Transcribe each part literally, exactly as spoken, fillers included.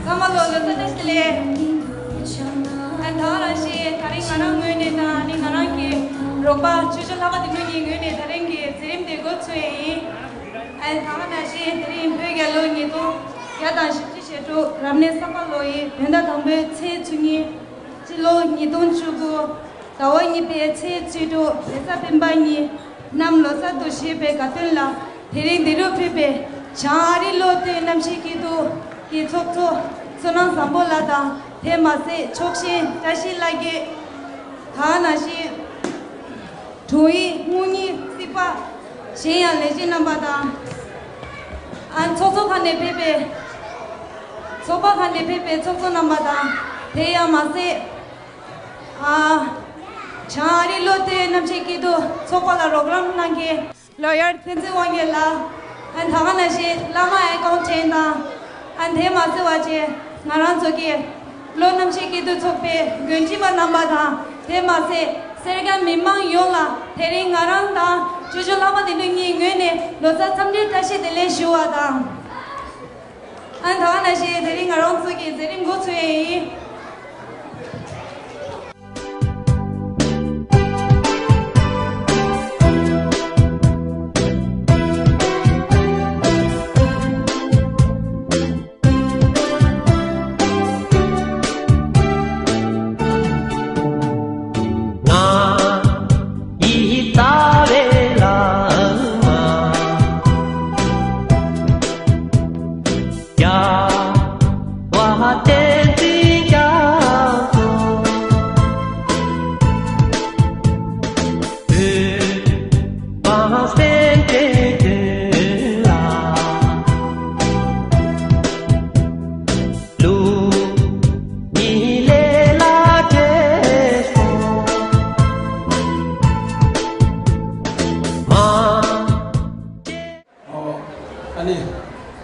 ཚང་མ་ལོ་ལོ་ཚོད་བཀྲ་ཤིས་བདེ་ལེགས། ཨ་ད་ག་ནང་བཞིན་ད་རིང་ང་རང་ངོས་ནས་དང་ཨ་ནི་ང་རང་གི་རོགས་པ་ཆོས་སྐྱོང་ལྷག་པ་དེ་ཚོ་གཉིས་ངོས་ནས་ད་རིང་གི་མཛད་རིམ་དེ་འགོ་ཚུགས་ཡས་ཡིན། ཨ་ད་ག་ནང་བཞིན་དེ་རིང་བོད་རྒྱལ་ལོ་ཉིས་སྟོང་བརྒྱ་དང་བཞི་བཅུ་ཞེ་དྲུག་རབ་གནས་བསམ་པ་ལོ་ཡི་བོད་ཟླ་དང་པོའི་ཚེས་བཅུ་གཉིས། སྤྱི་ལོ་ཉིས་སྟོང་བཅུ་དགུ། ཟླ་བ་གཉིས་པའི་ཚེས་བཅུ་དྲུག་རེས་གཟའ་སྤེན་པ་ཉིན་གནམ་ལོ་གསར་དུ་བཞད་པའི་དགའ་སྟོན་ལ་དེ་རིང་འདི་རུ་ཕུལ་བའི་བྱང་ཨ་རི་བློ་གཏད་རྣམ་བཤད་སྐྱིད་སྡུག་གི་ཚོགས་གཙོ་བསོད་ནམས་བཟང་པོ་ལགས་དང་དེ་མ་ཟད་ཕྱོགས་ཞེན་བཀྲ་ཤིས་བླ་རྒྱལ། ད་ག་ནང་བཞིན་དྲུང་ཡིག་དངུལ་གཉེར་རྩིག་པ་གཞན་ཡང་ལས་བྱེད་རྣམ་པ་དང་། ཨ་ཚོགས་གཙོ་ཁང་ནས་ཕེབས་པའི་ཚོགས་པ་ཁང་ནས་ཕེབས་པའི་ཚོགས་གཙོ་རྣམ་པ་དང་དེ་ཡང་མ་ཟད། ཨ། བྱང་ཨ་རི་བློ་གཏད་རྣམ་བཤད་སྐྱིད་སྡུག་ཚོགས་པ་ལ་རོགས་རམ་གནང་མཁན་ལོ་ཡར་བསྟན་འཛིན་དབང་རྒྱལ་ལགས། ཨ་ད་ག་ནང་བཞིན་བླ་མ་ཨེ་ཀའུན་ཊེན་དང་། ཨ་དེ་མ་ཟད་བ་ཅན་ང་རང་ཚོ་གི་བློ་རྣམ་བཤད་སྐྱིད་སྡུག་ཚོགས་པའི་འགོ་ཁྲིད་པ་རྣམ་པ་དང་དེ་མ་ཟད་སེར་སྐྱ་མི་མང་ཡོངས་ལ་དེ་རིང་ང་རང་དང་ཅོ་ཅོ་བླ་མ་བདེ་སྒྲོན་གཉིས་ངོས་ནས་ལོ་གསར་འཚམས་འདྲིའི་བཀྲ་ཤིས་བདེ་ལེགས་ཞུ་བ་དང་། ཨ་ད་ག་ནང་བཞིན་དེ་རིང་ང་རང་ཚོ་གི་མཛད་རིམ་འགོ་ཚུགས་ཡས་ཡིན། ཨོ། ཨ་ནི།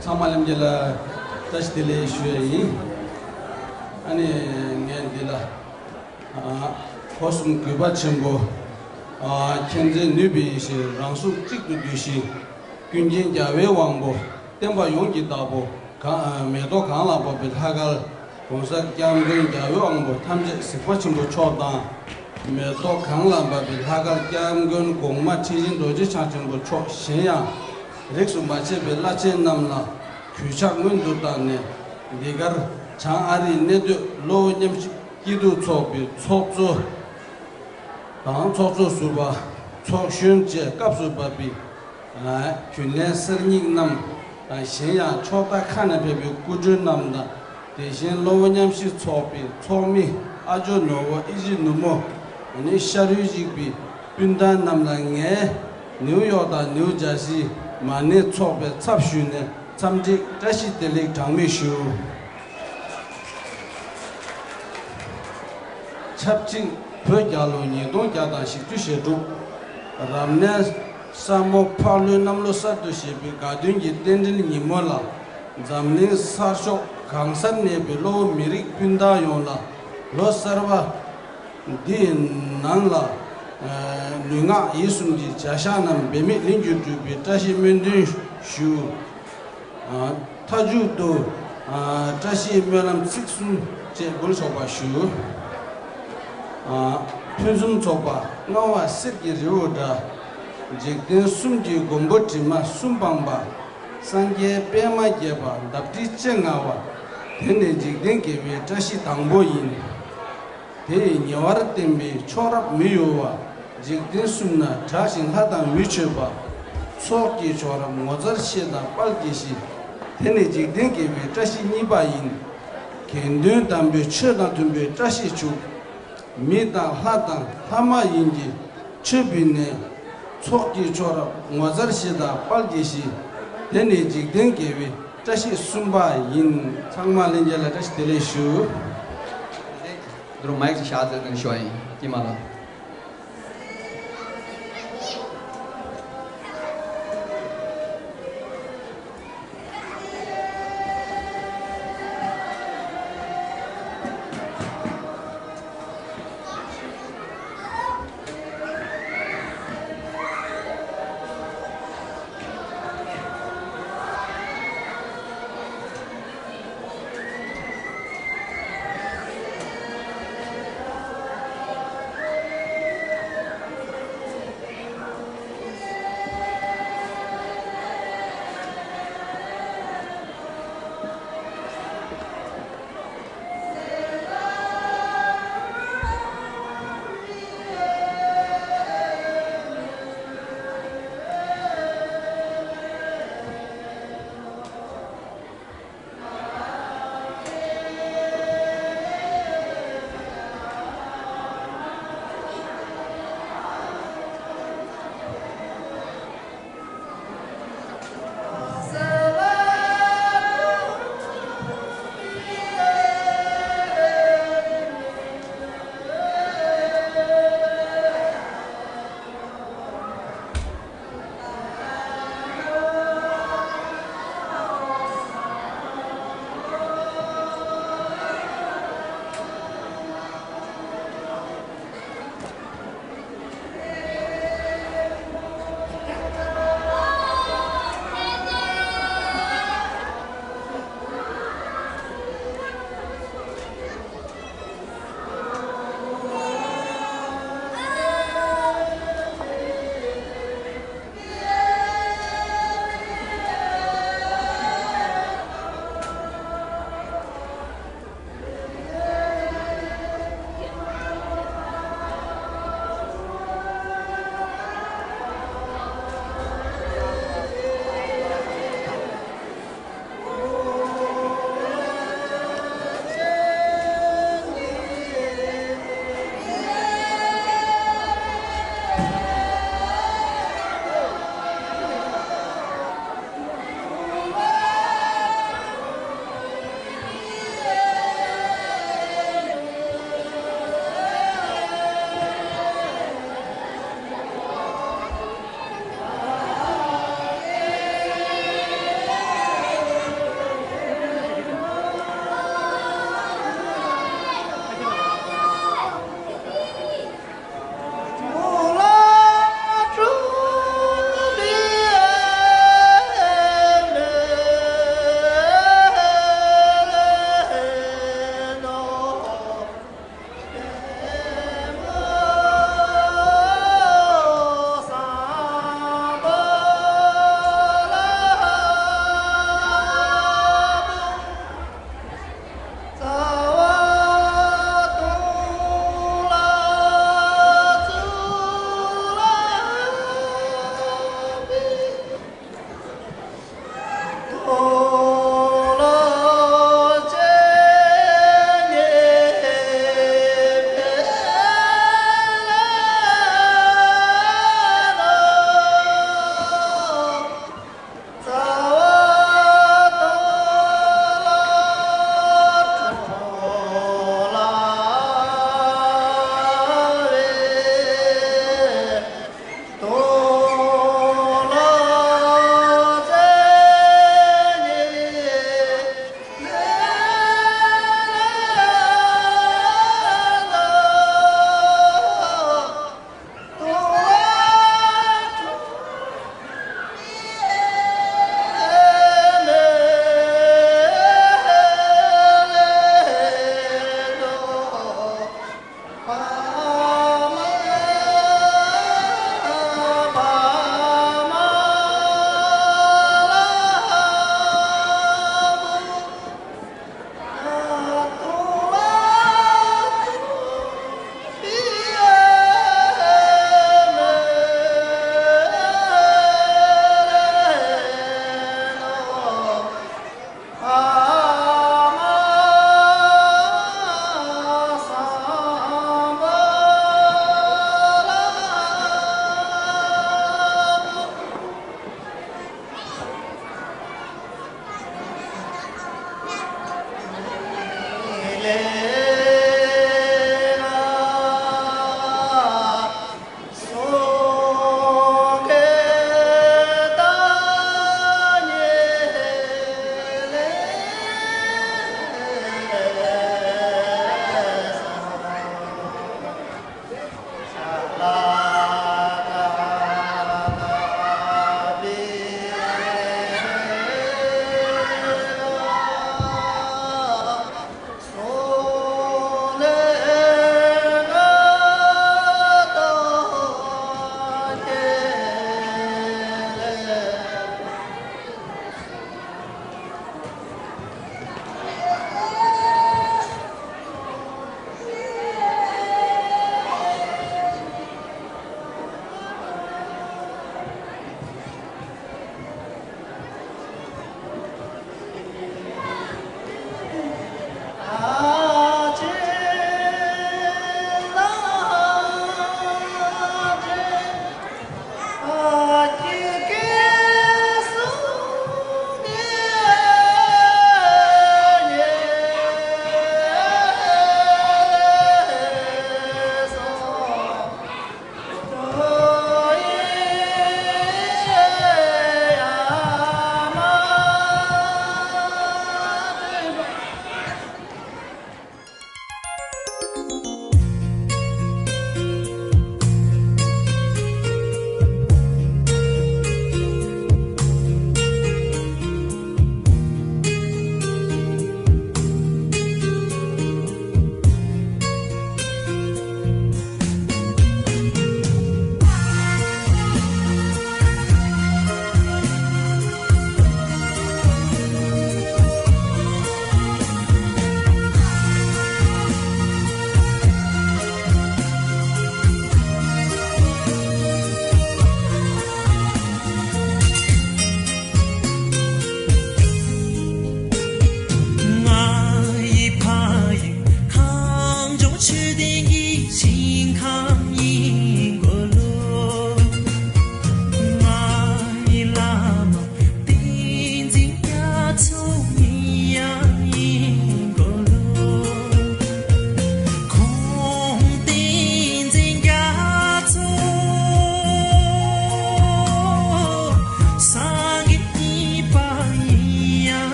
ཚང་མ་ལྷན་རྒྱས་ལ་བཀྲ་ཤིས་བདེ་ལེགས་ཞུ་ཡ་ཡིན། ཨ་ནི། ངས་འདི་ལ། ཨ། སྒོ་གསུམ་གུས་པ་ཆེན་པོ། ཨ། མཁྱེན་བརྩེ་ནུས་པའི་ཡེ་ཤེས་རང་གཟུགས་གཅིག་ཏུ་བསྡུས་ཤིང་། ཀུན་མཁྱེན་རྒྱལ་བའི་དབང་པོ་བསྟན་པ་ཡོངས་ཀྱི་བདག་པོ་གང་། ཨ། མེ་ཏོག་གང་ལ་བབས་པའི་ལྷ་སྐལ། གོང་ས་སྐྱབས་མགོན་རྒྱལ་བའི་དབང་པོ་ཐམས་ཅད་གཟིགས་པ་ཆེན་པོ་མཆོག་དང་། མེ་ཏོག་གང་ལ་བབས་པའི་ལྷ་སྐལ་སྐྱབས་མགོན་གོང་མ་ཁྲི་ཆེན་རྡོ་རྗེ་འཆང་ཆེན་པོ་མཆོག་གཞན་ཡང་། རིས་སུ་མ་ཆད་པའི་བླ་ཆེན་རྣམས་ལ་གུས་ཕྱག་སྔོན་དུ་བཏང་ནས། འདི་གར་བྱང་ཨ་རིའི་གནས་སྡོད་གློ་བོ་མཉམ་གཤིབ་སྐྱིད་སྡུག་ཚོགས་པའི་ཚོགས་གཙོ་དང་ཚོགས་གཙོ་ཟུར་པ། ཚོགས་གཞོན་བཅས་སྐབས་སུ་བབས་པའི་རྒྱུན་ལས་གསར་རྙིང་རྣམས་དང་། གཞན་ཡང་ཕྱོགས་མཐའ་ཁག་ནས་ཕེབས་པའི་སྐུ་མགྲོན་རྣམས་དང་། དེ་བཞིན་གློ་བོ་མཉམ་གཤིབ་ཚོགས་པའི་ཚོགས་མི་ཨ་ཇོ་ནོར་བུ། ཨི་ཇི་ནུབ་མོ། ཨ་ནི་ཤ་རུས་གཅིག་པའི་སྤུན་ཟླ་རྣམས་ལ་ངས་ནིའུ་ཡོག་དང་ནིའུ་ཇར་སི་མ་ནེ་ཚོགས་པའི་ཚབ་ཞུས་ནས་འཚམས་འདྲི་བཀྲ་ཤིས་བདེ་ལེགས་གྲངས་མེད་ཞུ། ཆབས་ཅིག་བོད་རྒྱལ་ལོ་ཉིས་སྟོང་བརྒྱ་དང་བཞི་བཅུ་ཞེ་དྲུག་རབ་གནས་ས་མོ་ཕག་ལུའི་གནམ་ལོ་གསར་དུ་བཞད་པའི་དགའ་སྟོན་གྱི་རྟེན་འབྲེལ་ཉིན་མོ་ལ། འཛམ་གླིང་གསར་ཤོག་གང་སར་གནས་པའི་གློ་བོ་མི་རིགས་སྤུན་ཟླ་ཡོངས་ལ་ལོ་གསར་པ་འདིའི་ནང་ལ། ཨ། ལུས་ངག་ཡིད་གསུམ་གྱི་བྱ་གཞག་རྣམས་འབད་མེད་ལྷུན་གྱིས་གྲུབ་པའི་བཀྲ་ཤིས་སྨོན་འདུན་ཞུ། ཨ། མཐའ་མཇུག་ཏུ། ཨ། བཀྲ་ཤིས་སྨོན་ལམ་ཚིག་གསུམ་བཅས་འབུལ་ཆོག་པ་ཞུ། ཨ། ཕུན་སུམ་ཚོགས་པ་མངའ་བ་གསེར་གྱི་རི་བོ་འདྲ། འཇིག་རྟེན་གསུམ་གྱི་མགོན་པོ་དྲི་མ་གསུམ་སྤངས་པ། སངས་རྒྱས་པདྨ་རྒྱས་པ་འདབ་བརྒྱ་སྤྱན་མངའ་བ། དེ་ནི་འཇིག་རྟེན་དགེ་བའི་བཀྲ་ཤིས་དང་པོ་ཡིན། དེ་ཡི་ཉེ་བར་བསྟན་པའི་མཆོག་རབ་མི་གཡོ་བ། འཇིག་རྟེན་གསུམ་ན་གྲགས་ཤིང་ལྷ་དང་མི་མཆོད་པ། ཚོགས་ཀྱི་མཆོག་རབ་ངོ་མཚར་ཤེས་དང་དཔལ་གྱི་གཞི། དེ་ནི་འཇིག་རྟེན་དགེ་བའི་བཀྲ་ཤིས་གཉིས་པ་ཡིན། དགེ་འདུན་དམ་པའི་ཆོས་དང་མཐུན་པའི་བཀྲ་ཤིས་བྱུང་། མི་དང་ལྷ་དང་ལྷ་མ་ཡིན་གྱི་མཆོད་པའི་གནས། ཚོགས་ཀྱི་མཆོག་རབ་ངོ་མཚར་ཤེས་དང་དཔལ་གྱི་གཞི། དེ་ནི་འཇིག་རྟེན་དགེ་བའི་བཀྲ་ཤིས་གསུམ་པ་ཡིན། ཚང་མ་ལྷན་རྒྱས་ལ་བཀྲ་ཤིས་བདེ་ལེགས་ཞུ། འདི་རུ་མའིག་ཅིག་བཞག་ཙེ་ནས་ཞུ་བ་ཡིན། ཀྱེ་མ་ལ།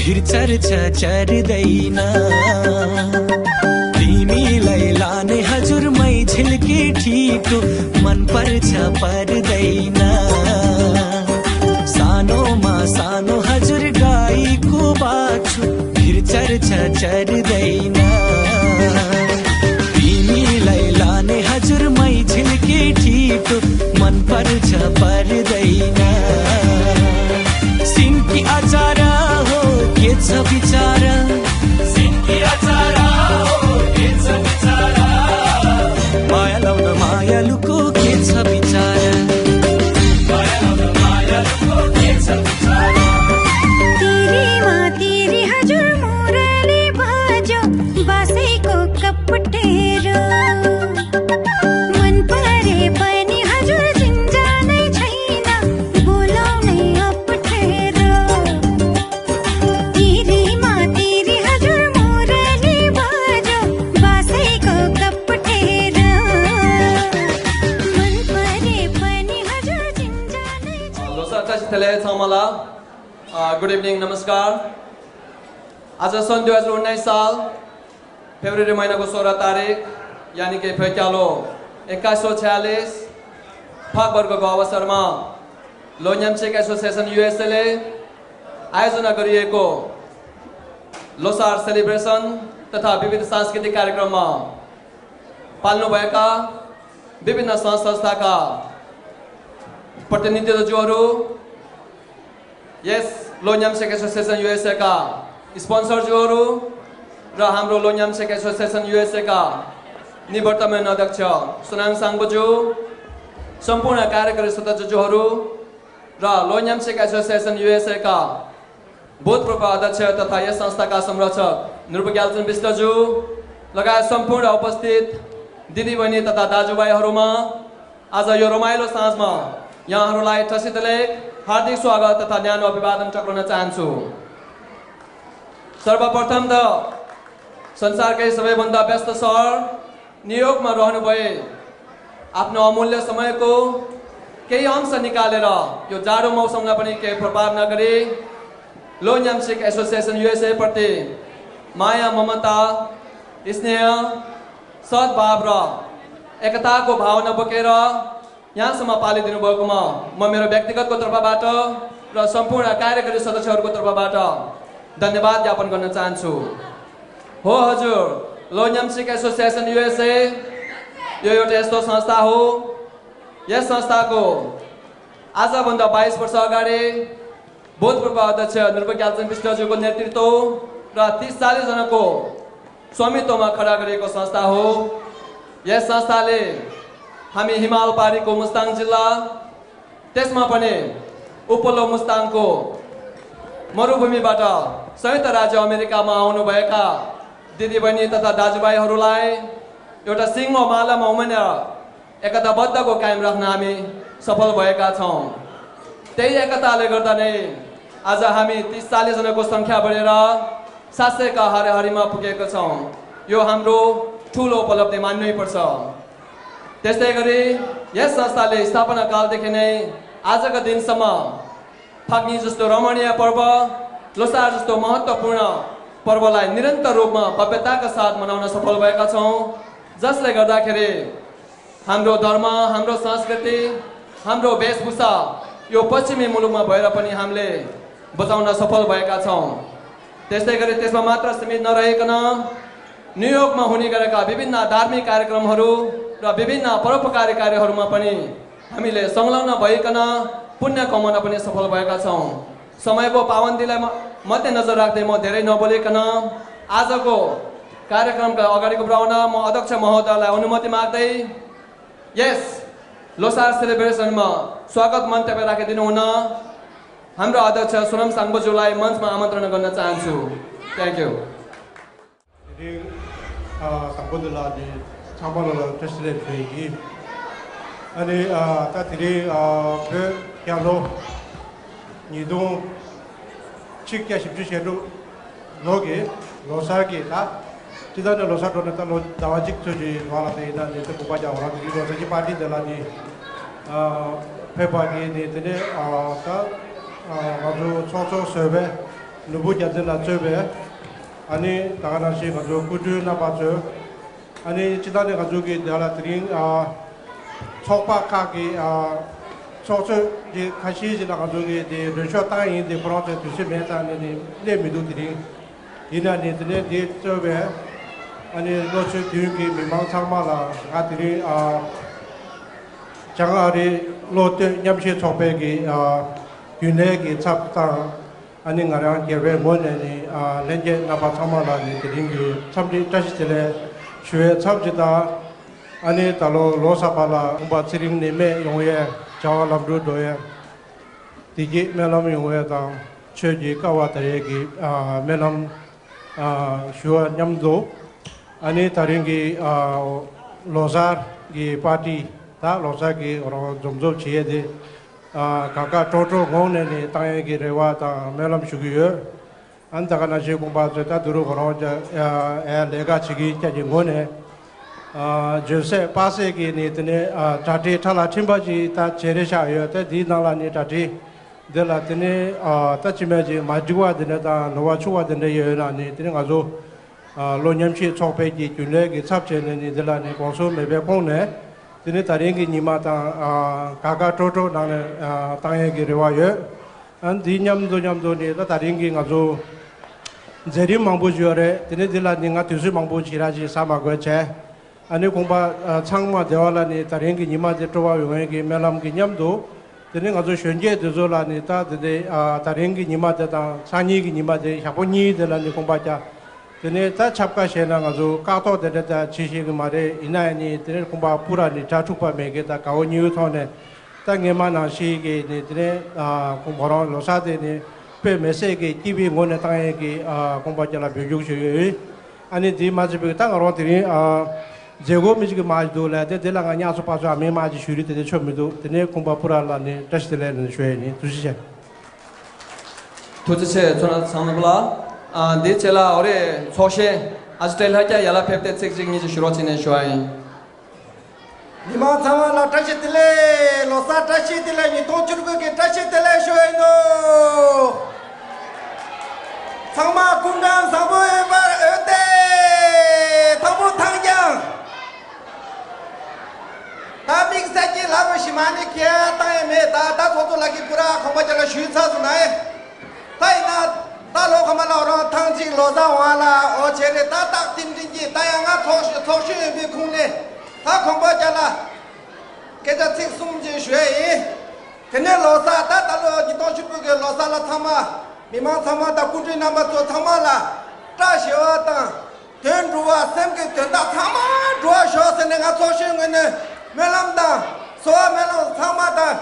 भिर चर्चा चर्दैन। तिमीलाई लाने हजुर मै झिल्के ठिक हो, मन पर्छ पर्दैन। सानोमा सानो हजुर गाईको बाछो, भिर चर्चा चर्दैन। तिमीलाई लाने हजुर मै झिल्के ठिक हो, मन पर्छ पर्दैन। सिन्की अचार हो, के छ विचार? सिन्की अचार हो, के छ विचार? माया लाउन मायालुको के छ विचार? माया लाउन मायालुको के छ विचार? तिरीमा तिरी हजुर मुरली बाजो, बासैको कपटेरो। मन परे पनि हजुर चिन्जानै छैन, बोलाउनै अप्ठ्यारो। तिरीमा तिरी हजुर मुरली बाजो, बासैको कपटेरो। मन परे पनि हजुर चिन्जानै छैन। लोसार चाची थेले छमला। अ, गुड इभिनिङ, नमस्कार। आज सन् दुई हजार उन्नाइस साल फेब्रुअरी महिनाको सोह्र तारिक, यानि कि फैक्यालो एक्काइस सौ छयालिस फागुनको अवसरमा लोन्याम्चेक एसोसिएसन युएसएले आयोजना गरिएको लोसार सेलिब्रेसन तथा विविध सांस्कृतिक कार्यक्रममा पाल्नुभएका विभिन्न सङ्घ संस्थाका प्रतिनिधिज्यूहरू, यस लोन्याम्चेक एसोसिएसन युएसएका स्पोन्सरज्यूहरू र हाम्रो लोन्याम्चेक एसोसिएसन युएसएका निवर्तमान अध्यक्ष सुनाङ साङ्बुज्यू, सम्पूर्ण कार्यकारी सदस्यज्यूहरू र लोन्याम्चेक एसोसिएसन युएसएका भूतपूर्व अध्यक्ष तथा यस संस्थाका संरक्षक नृप ग्याल्चन विष्टज्यू लगायत सम्पूर्ण उपस्थित दिदीबहिनी तथा दाजुभाइहरूमा आज यो रमाइलो साँझमा यहाँहरूलाई ठसितले हार्दिक स्वागत तथा न्यानो अभिवादन टक्राउन चाहन्छु। सर्वप्रथम त संसारकै सबैभन्दा व्यस्त सहर न्युयोर्कमा रहनुभए आफ्नो अमूल्य समयको केही अंश निकालेर यो जाडो मौसमलाई पनि केही प्रभाव नगरी लोन्याम्चेक एसोसिएसन युएसए प्रति माया, ममता, स्नेह, सद्भाव र एकताको भावना बोकेर यहाँसम्म पालिदिनु भएकोमा म मेरो व्यक्तिगतको तर्फबाट र सम्पूर्ण कार्यकारी सदस्यहरूको तर्फबाट धन्यवाद ज्ञापन गर्न चाहन्छु। हो हजुर, लोन्याम्चेक एसोसिएसन युएसए यो एउटा यस्तो संस्था हो। यस संस्थाको आजभन्दा बाइस वर्ष अगाडि भूतपूर्व अध्यक्ष नृप ग्याल्चन विष्टज्यूको नेतृत्व र तिस चालिस जनाको स्वामित्वमा खडा गरिएको संस्था हो। यस संस्थाले हामी हिमाल पारीको मुस्ताङ जिल्ला, त्यसमा पनि उपल्लो मुस्ताङको मरुभूमिबाट संयुक्त राज्य अमेरिकामा आउनुभएका दिदीबहिनी तथा दाजुभाइहरूलाई एउटा सिङ्गो मालामा उमानेर एकताबद्धको कायम राख्न हामी सफल भएका छौँ। त्यही एकताले गर्दा नै आज हामी तिस चालिस जनाको सङ्ख्या बढेर सात सयका हरिहरीमा पुगेका छौँ। यो हाम्रो ठुलो उपलब्धि मान्नै पर्छ। त्यस्तै गरी यस संस्थाले स्थापना कालदेखि नै आजका दिनसम्म फाग्नी जस्तो रमणीय पर्व, लोसार जस्तो महत्त्वपूर्ण पर्वलाई निरन्तर रूपमा भव्यताका साथ मनाउन सफल भएका छौँ, जसले गर्दाखेरि हाम्रो धर्म, हाम्रो संस्कृति, हाम्रो वेशभूषा यो पश्चिमी मुलुकमा भएर पनि हामीले बचाउन सफल भएका छौँ। त्यस्तै गरी त्यसमा मात्र सीमित नरहिकन न्युयोर्कमा हुने गरेका विभिन्न धार्मिक कार्यक्रमहरू र विभिन्न परोपकारी कार्यहरूमा पनि हामीले संलग्न भइकन पुण्य कमाउन पनि सफल भएका छौँ। समयको पाबन्दीलाई म-, मध्यनजर राख्दै म धेरै नबोलिकन आजको कार्यक्रमका अगाडिको बढाउन म अध्यक्ष महोदयलाई अनुमति माग्दै यस लोसार सेलिब्रेसनमा स्वागत मन्तव्य राखिदिनु हुन हाम्रो अध्यक्ष सोनम साङ्बोज्यूलाई मञ्चमा आमन्त्रण गर्न चाहन्छु। Thank you. དེ་རིང་ཨ་དང་པོ་འདི་ལ་ནི་ཚང་མ་ལ་ལ་བཀྲ་ཤིས་བདེ་ལེགས་ཞུ་ཡི་ཡིན། ཨ་ནི་ཨ་ད་དེ་རིང་ཨ་བོད་རྒྱལ་ལོ་ཉིས་སྟོང་ཆིག་བརྒྱ་བཞི་བཅུ་ཞེ་དྲུག་ལོ་གི་ལོ་གསར་གྱི་ད་སྤྱི་བཏང་ནས་ལོ་གསར་འགྲོ་ནས་ད་ལོ་ཟླ་བ་གཅིག་ཙམ་གྱི་བར་ལ་དེ་ཡིན་ན་ནི་དེ་དགོངས་པ་རྒྱག་འོ་རང་དེ་རིང་ལོ་གསར་གྱི་པར་ཏི་འདི་ལ་ནི་ཨ་ཕེབས་པ་གི་ནི་དེ་ནས་ཨ་ད་ཨ་ང་ཚོ་ཚོགས་གཙོ་ཟུར་པས། ནོར་བུ་རྒྱལ་མཚན་ལགས་གཙོས་པའི་ཨ་ནི་ད་ག་ནང་བཞིན་ང་ཚོ་སྐུ་མགྲོན་རྣམ་པ་ཚོས། ཨ་ནི་སྤྱི་བཏང་ནས་ང་ཚོ་གི་དེ་ལ་དེ་རིང་ཨ་ཚོགས་པ་ཁག་གི་ཨ་ཚོགས་གཙོས་ཀྱི་ཁ་ཤས་ཤིག་ལ་ང་ཚོ་གི་དེ་མགྲོན་ཤོག་བཏང་ཡིན། དེ་ཁོ་རང་ཚོའི་དུས་ཚོད་མེད་ཙང་ནས་ནི་སླེབས་མི་འདུག་དེ་རིང་ཡིན་ན་ནི་དེ་ནས་དེ་གཙོས་པའི་ཨ་ནི་བློ་ཚོད་མདུན་གྱི་མི་མང་ཚང་མ་ལ་ང་དེ་རིང་ཨ་བྱང་ཨ་རིའི་བློ་གཏོད་མཉམ་ཞུགས་ཚོགས་པའི་གི་ཨ་རྒྱུན་ལས་ཀྱི་ཚབ་དང་། ཨ་ནི་ང་རང་སྒེར་བའི་ངོས་ནས་ནི་ཨ་ལྷན་རྒྱས་རྣམ་པ་ཚང་མ་ལ་ནི་དེ་རིང་གི་འཚམས་འདྲི་བཀྲ་ཤིས་བདེ་ལེགས་ཞུ་བའི་ཚབ་ཅིག་དང་། ཨ་ནི་ད་ལོ་ལོ་གསར་པ་ལ་དགོངས་པ་ཚེ་རིང་ནས་སྨད་ཡོང་ཡས། བྱ་བ་ལམ་འགྲོ་འགྲོ་ཡས། བདེ་སྐྱིད་སྨོན་ལམ་ཡོང་བའི་དང་ཆོས་ཀྱི་དཀའ་བ་དར་ཡས་ཀྱི་ཨ་སྨོན་ལམ་ཨ་ཞུ་བ་མཉམ་དུ། ཨ་ནི་ད་རིང་གི་ཨ་ལོ་གསར་གྱི་པར་ཊི་དང་ལོ་གསར་གྱི་རང་འཛོམས་འཛོམས་བྱེད་ཡས་དེ་ཨ་དགའ་དགའ་སྤྲོ་སྤྲོ་ངང་ནས་ནི་བཏང་ཡས་ཀྱི་རེ་བ་དང་སྨོན་ལམ་ཞུ་གི་ཡོད། ཨ་ནི་ད་ག་ནང་བཞིན་དགོངས་པ་ཚོས་ད་དུ་རུ་ཁོ་རང་ཅག་ཨ་ལས་ཀ་བྱེད་ཀྱི་ཅག་གི་ངོས་ནས་ཨ་བརྗོད་ཚད་དཔག་ཚད་ཀྱི་ནི་དེ་ནས་ཨ་གྲ་སྒྲིག་ཁྲ་ལ་ཁྲིམས་པ་ཅིག་ད་བྱེད་རེ་བཞག་ཡོད། ད་འདིའི་ནང་ལ་ནི་གྲ་སྒྲིག་འདི་ལ་དེ་ནས་ཨ་ད་ཅི་མེད་ཅིག་མ་འགྲིག་པ་དེ་འདྲ་དང་ནོར་བ་ཆུང་བ་དེ་འདྲ་ཡོད་ན་ནི་དེ་ནས་ང་ཚོ་ཨ་བློ་མཉམ་ཞུགས་ཚོགས་པའི་གི་རྒྱུན་ལས་ཀྱི་ཚབ་བྱས་ནས་ནི་འདི་ལ་ནི་དགོངས་ཚུལ་མེད་པའི་ཁོངས་ནས་དེ་ནས་ད་རིང་གི་ཉི་མ་དང་ཨ་དགའ་དགའ་སྤྲོ་སྤྲོ་ནང་ནས་ཨ་བཏང་ཡས་ཀྱི་རེ་བ་ཡོད། ཨ་འདི་མཉམ་དུ་མཉམ་དུ་ནི་ད་ད་རིང་གི་ང་ཚོ་མཛད་རིམ་མང་པོ་ཞིག་ཡོད་རེད། དེ་ནས་འདི་ལ་ནི་ང་དུས་ཚོད་མང་པོ་ཞིག་རག་ཅིག་ཟ་མ་དགོས་བྱས། ཨ་ནི་དགོངས་པ་ཨ་ཚང་མ་བདེ་བ་ལ་ནི་ད་རིང་གི་ཉི་མ་འདི་སྤྲོ་བ་ཡོང་ཡས་ཀྱི་སྨོན་ལམ་གྱི་མཉམ་དུ། དེ་ནས་ང་ཚོ་གཞོན་སྐྱེས་འདི་ཚོ་ལ་ནི་ད་དེ་འདི་ཨ་ད་རིང་གི་ཉི་མ་དེ་དང་སང་ཉིན་གྱི་ཉི་མ་དེ་ཞག་པོ་གཉིས་དེ་ལ་ནི་དགོངས་པ་བརྒྱབ། དེ་ནས་ད་ཆབ་ཁ་བྱས་ན་ང་ཚོ་བཀག་ཐོག་དེ་འདྲ་ད་བྱེད་ཤེས་ཀྱི་མ་རེད། ཡིན་ན་ཡང་ནི་དེ་ནས་དགོངས་པ་སྤུ་ར་ནི་གྲྭ་ཕྲུག་པ་མེད་མཁན་དང་དགའ་བོ་ཉེ་བོའི་ཐོག་ནས་ད་སྔས་མ་ནང་བཞིན་གྱི་ནི་དེ་ནས་ཨ་ཁོང་ཁོ་རང་ལོ་གསར་དེ་ནི་དཔེ་མི་སྲིད་ཀྱི་སྐྱིད་པའི་ངོས་ནས་བཏང་ཡས་ཀྱི་ཨ་དགོངས་པ་རྒྱབ་ལ་འབོད་སྐྱོར་ཞུ་ཡོད། ཨ་ནི་འདི་མ་བྱེད་པའི་ད་ང་རང་དེ་རིང་ཨ་མཛད་སྒོ་མི་ཞིག་གི་མ་ཞིག་འདུག་ལ། དེ་དེ་ལ་ང་ཉག་ཚོ་པ་ཚོ་ཨ་མའི་མ་ཞིག་ཞུ་རི་དེ་དེ་ཆོ་མི་འདུག་དེ་ནས་དགོངས་པ་སྤུ་ར་ལ་ནི་བཀྲ་ཤིས་བདེ་ལེགས་ནས་ཞུ་ཡས་ཡིན། ཐུགས་རྗེ་ཆེ། ཐུགས་རྗེ་ཆེ་མཚོ་སྣ་ཚང་ནོར་བུ་ལགས། ཨ་འདི་ཆེད་ལ་འོ་རེད། ཚོགས་གཞོན་ཨ་ཅེ་བཀྲ་ལྷ་རྒྱལ་ཡར་ལ་ཕེབས་ཏེ་ཚིག་གཅིག་གཉིས་ཅིག་ཞུ་རོགས་བྱས་ནས་ཞུ་བ་ཡིན། མི་མང་ཚང་མ་ལ་བཀྲ་ཤིས་བདེ་ལེགས། ལོ་གསར་བཀྲ་ཤིས་བདེ་ལེགས། ཉིས་སྟོང་བཅུ་དགུ་གི་བཀྲ་ཤིས་བདེ་ལེགས་ཞུ་ཡིན་ནོ། ཚང་མ་སྐུ་ཁམས་བཟང་པོ་ཡོད་པར་འོས་ཏེ། ཐང་པོ་ཐང་རྐྱང་། ད་དམིགས་བསལ་གྱི་ལབ་རོགས་ཞི་མ་ནི་ཁྱེད་བཏང་ཡས་མེད། ད་ད་ཚོགས་གཙོ་ལགས་ཀྱིས་པུ་ར་ཁོང་པ་ཅག་ལ་ཞུས་ཚར་སོང་ན་ཨེ། ད་ཡིན་ན་ད་ལོ་ཁ་མ་ལ་རང་ཐང་ཅིག་ལོ་གསར་བང་ལ་འོ་བྱས་རེད། ད་སྟག་ཏིང་ཏིང་གི་ད་ཡང་ང་ཚོགས་ཞུ་ཚོགས་ཞུ་ཡོད་པའི་ཁུངས་ནས་ད་ཁོང་པ་ཅག་ལ་སྐད་ཆ་ཚིག་གསུམ་ཅིག་ཞུ་ཡས་ཡིན། དེ་ནས་ལོ་གསར་ད་ད་ལོ་ཉིས་སྟོང་བཅུ་དགུ་གི་ལོ་གསར་ལ་ཚང་མ་མི་མང་ཚང་མ་དང་སྐུ་མགྲོན་རྣམ་པ་ཚོ་ཚང་མ་ལ་བཀྲ་ཤིས་པ་དང་། དོན་འགྲུབ་པ། སེམས་ཀྱི་དོན་དག་ཚང་མ་འགྲུབ་པ་ཤོག་ཟེར་ནས་ང་ཚོགས་གཞོན་ངོས་ནས་སྨོན་ལམ་དང་གསོལ་བ་སྨོན་ལམ་ཚང་མ་དང་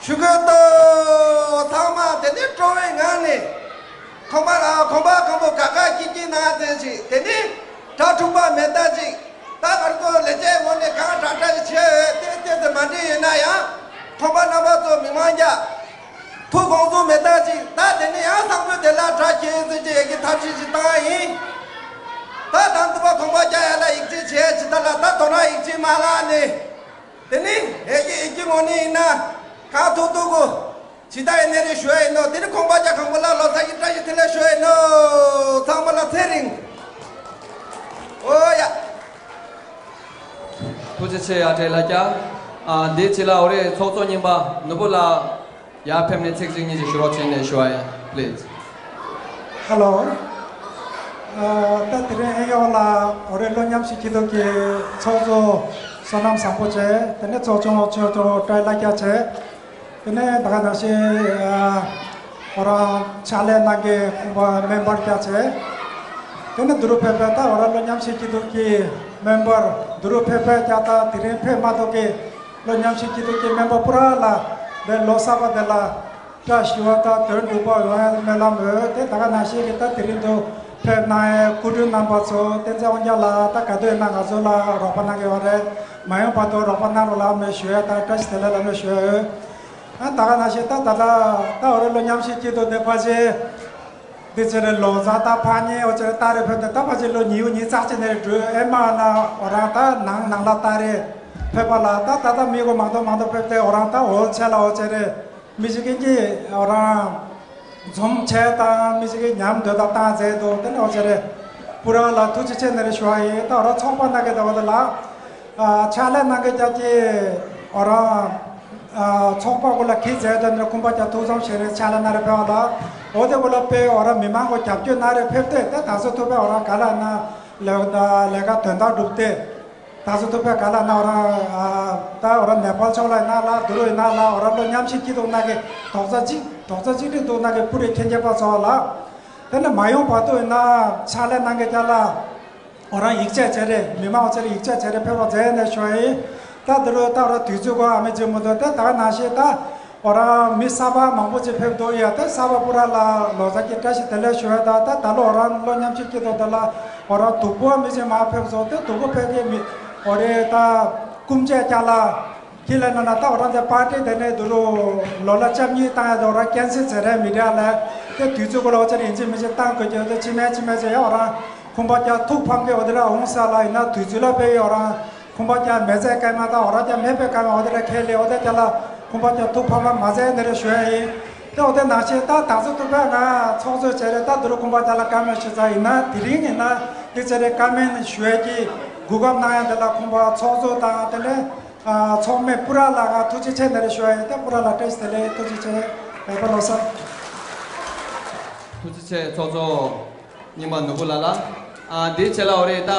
ཞུ་གི་འདུག་ཚང་མ་དེ་ནས་སྤྲོ་བའི་ངང་ནས་ཁོང་པ་ལ་ཁོང་པ་ཁོང་པོ་ག་ག་སྐྱིད་སྐྱིད་ན་ཟེར་ཅིག་དེ་ནས་གྲྭ་ཕྲུག་པ་མེ་ད་ཅིག་ད་བར་དུ་ལས་བྱེད་ངོས་ནས་གང་དྲག་དྲག་བྱས་ཏེ་ཏེ་ཏེ་མ་འགྲིག་ཡོད་ན་ཡང་ཁོང་པ་རྣམ་པ་ཚོ་མི་མང་རྒྱ། ཐུགས་དགོངས་སུ་མེ་ཏོག་ཅིག་ད་དེ་ནི་ཡང་བཟང་པོའི་དེ་ལ་གྲ་རྒྱས་ཟེར་གྱི་ཡི་གེ་ཐབས་ཤེས་ཅིག་བཏང་ཡིན། ད་དང་དུ་བ་ཁོང་པ་རྒྱ་ཡ་ལ་ཡིག་ཆེད་བྱས་ཅི་ད་ལ་ད་དོ་ན་ཡིག་ཆེད་མ་ལ་ནི། དེ་ནི་ཧེ་གི་ཡི་གེ་ངོ་ནི་ཡིན་ན་གང་ཐུག་ཐུག་གོ་ཇི་ལྟ་ཡིན་ནི་རེ་ཞུ་ཡ་ཡིན་ནོ། དེ་ནི་ཁོང་པ་རྒྱ་ཁང་པ་ལ་ལོ་ཚ་གི་བཀྲ་ཤིས་བདེ་ལེགས་ཞུ་ཡ་ཡིན་ནོ། ཚང་མ་ལ་ཚེ་རིང་། ཨོ་ཡ། ཐུགས་རྗེ་ཆེ་ཡ་བཀྲ་ལྷ་རྒྱལ། ཨ་འདི་ཕྱི་ལ་འོ་རེད། ཚོགས་གཙོ་རྙིང་པ་ནོར་བུ་ལགས་ཡར་ཕེབས་ནས་ཚིག་གཅིག་གཉིས་ཅིག་ཞུ་རོགས་བྱས་ནས་ཞུ་བ་ཡིན། Please། Hello། ཨ་ད་དེ་རིང་ཨེ་ཡོག་ལ་འོ་རེད། ལོ་མཉམ་ཞིག་སྐྱིད་སྡུག་གི་ཚོགས་གཙོ་བསོད་ནམས་བཟང་པོ་བྱས། དེ་ནས་ཚོགས་ཆུང་ཆོས་གྲོགས་བཀྲ་ལྷ་རྒྱལ་བྱས། དེ་ནས་ད་ག་ནང་བཞིན་ཨ་ཁོ་རང་ཕྱག་ལས་གནང་མཁན་ཁོང་པ་སྨན་པར་རྒྱ་ཆེ། དེ་ནས་འདི་རུ་ཕེབས་པའི་ད་འོ་ར་ལོ་མཉམ་ཞིག་སྐྱིད་སྡུག་གི་སྨན་པར་འདི་རུ་ཕེབས་པའི་རྒྱ་ད་དེ་རིང་ཕེབས་མ་ཐུབ་ཀི་ལོ་མཉམ་ཞིག་སྐྱིད་སྡུག་གི་སྨན་པ་པུ་ར་ལ་འདི་ལོ་གསར་པ་འདི་ལ་བཀྲ་ཤིས་པ་དང་དོན་འགྲུབ་པ་ཡོང་ཡ་སྨོན་ལམ་འོས། དེ་ད་ག་ནང་བཞིན་གི་ད་དེ་རིང་དུ་ཕེབས་གནང་ཡའི་སྐུ་མགྲོན་རྣམ་པ་ཚོ་བསྟན་འཛིན་དབང་རྒྱལ་ལགས་ད་ག་དུས་ཡིན་ན་ང་ཚོ་ལ་རོགས་པ་གནང་གི་ཡོད་རེད། མ་ཡོང་བར་དུ་རོགས་པ་གནང་རོགས་ལ་མེ་ཞུ་ཡ་དང་བཀྲ་ཤིས་བདེ་ལེགས་ལ་མེ་ཞུ་ཡ་ཡོད། ཨ་ད་ག་ནང་བཞིན་ད་ད་ལྟ་ད་འོ་རེ་ལོ་མཉམ་ཞིག་སྐྱིད་སྡུག་དེ་ཕ་ཆེ། འདི་ཚེ་རེ་ལོ་གཟའ་ད་ཕ་ཉེ་འོ་ཚེ་རེ་ད་རེ་ཕེབས་ཏེ་ད་ཕ་ཆེ་ལོ་ཉིས་ཉིས་ཙག་ཅིག་ནས་འགྲོ་ཨེ་མ་ན་འོ་རང་ད་ནང་ནང་ལ་ད་རེ་ཕེབས་པ་ལ་ད་ད་ད་མི་གོ་མང་དོ་མང་དོ་ཕེབས་ཏེ་འོ་རང་ད་འོ་ཚེ་ལ་འོ་ཚེ་རེ་མི་ཞིག་ཀིན་གྱི་འོ་རང་ འཛོམས་བྱས་དང་མི་ཞིག་གི་ཉམས་འདོད་དང་བཏང་མཛད་འདུག་དེ་ནས་འོ་ཅེ་རེད། པུ་ར་ལ་ཐུགས་རྗེ་ཆེ་ནས་རེ་ཞུ་བ་ཡིན། ད་འོ་ར་ཚོགས་པ་ནང་གི་ད་འོ་དེ་ལ་ཕྱག་ལས་གནང་གི་རྒྱབ་ཀྱི་འོ་ར་ཚོགས་པ་གུ་ལ་གི་མཛད་དོན་ནས་ཁུམ་པ་རྒྱ་ཐུགས་བསམ་བཞེས་རེ་ཕྱག་ལས་གནང་རེ་ཕེབས་པ་ལ་འོ་དེ་གུ་ལ་དཔེ་འོ་ར་མི་མང་གུ་རྒྱབ་སྐྱོར་གནང་རེ་ཕེབས་ཏེ་ད་ད་གཟོད་ཐུག་པའི་འོ་ར་ག་ལ་ན་ལས་ལས་ཀ་དོན་དག་བསྒྲུབས་ཏེ། ད་གཟོད་ཐུག་པའི་ག་ལ་ན་འོ་ར་ད་འོ་ར་ནེ་པཱལ་ཕྱོགས་ལ་ཡིན་ན་ལ་དུ་རུ་ཡིན་ན་ལ་འོ་ར་ལོ་མཉམ་ཞིག་སྐྱིད་སྡུག་ན་གི་རྡོག་རྩ་གཅིག་རྡོག་རྩ་གཅིག་སྒྲིལ་འདུག་ན་གི་པུ་རེ་མཁྱེན་མཁྱེན་པ་ཚོ་ལ། དེ་ནས་མ་ཡོང་བར་དུ་ཡིན་ན་ཕྱག་ལས་གནང་མཁན་རྒྱ་ལ་འོ་རང་ཡིག་ཆ་བྱས་རེད། མི་མང་ཚོར་ཡིག་ཆ་བྱས་རེད་ཕེབས་པ་མཛད་ནས་ཞུ་ཡ་ཡིན། ད་འདི་རུ་ད་རུ་དུས་ཚོད་གོ་ཨ་མི་བྱེད་མི་འདུག་དེ་ད་ག་ནང་བཞིན་ད་འོ་རང་མི་གསར་པ་མང་པོ་ཅིག་ཕེབས་འདུག་ཡ་དེ་གསར་པ་པུ་ར་ལ་ལོ་ཙཱ་གི་བཀྲ་ཤིས་བདེ་ལེགས་ཞུ་ཡ། ད་ད་ད་ལོ་འོ་རང་ལོ་མཉམ་ཞིག་སྐྱིད་སྡུག་དེ་ལ་འོ་རང་སྡུག་པོ་མི་ཅིག་མ་ཕེབས་སོང་དེ་སྡུག་པོ་ཕེབས་མཁན་མི་འོ་རེད་ད་སྐུ་མཆེད་རྒྱ་ལ། ཁྱེད་ལ་ན་ན་ད་འོ་རང་ཚེ་པར་ཏི་དེ་ནས་དུ་རུ་ལོ་ལ་བཅའ་གཉིས་བཏང་ཡ་དེ་འོ་རང་ཀན་སེལ་བྱས་རེད་མི་འདྲ་ལ། དེ་དུས་ཚོད་གོ་ལ་འོ་ཚེ་ཡིན་ཅི་མི་ཅི་བཏང་དགོས་ཀྱི་འོ་དེ་ཕྱི་མའི་ཕྱི་མའི་ཚེ་ཡ་འོ་རང་ཁུམ་པ་རྒྱ་ཐུགས་ཕམ་གི་འོ་དེ་ར་འོང་ས་ལ་ཡིན་ན་དུས་ཚོད་ལ་དཔེ་ཡ་འོ་རང་ཁུམ་པ་རྒྱ་མེ་ཚེ་སྐལ་མ་ད་འོ་རང་རྒྱ་མེད་པའི་སྐལ་མ་འོ་དེ་ར་ཁས་ལེ་འོ་དེ་རྒྱ་ལ་ཁུམ་པ་རྒྱ་ཐུགས་ཕམ་པ་མ་ཚད་ནི་རེ་ཞུ་ཡ་ཡིན། དེ་འོ་དེ་ནང་བཞིན་ད་ད་ཚོད་ཐུག་པའི་ང་ཚོགས་གཙོ་བྱས་རེད། ད་དུ་རུ་ཁུམ་པ་རྒྱ་ལ་བཀའ་མོལ་ཞུ་ས་ཡིན་ན་དེ་རིང་ཡིན་ན་དེ་ཚེ་རེ་བཀའ་མོལ་ཞུ་ཡ་གི་གོ་སྐབས་གནང་ཡ་དེ་ལ་ཁུམ་པ་ཚོགས་གཙོ་དང་དེ་ལས། ཨ། ཚོགས་མི་པུ་ར་ལགས་ཐུགས་རྗེ་ཆེ་ནས་རེ་ཞུ་བ་ཡིན། ད་པུ་ར་ལགས་བཀྲ་ཤིས་བདེ་ལེགས། ཐུགས་རྗེ་ཆེ། བོད་པ་ལོ་གསར། ཐུགས་རྗེ་ཆེ་ཚོགས་གཙོ་རྙིང་པ་ནོར་བུ་ལགས་ལ། ཨ། འདིའི་ཆེད་ལ་འོ་རེད་ད།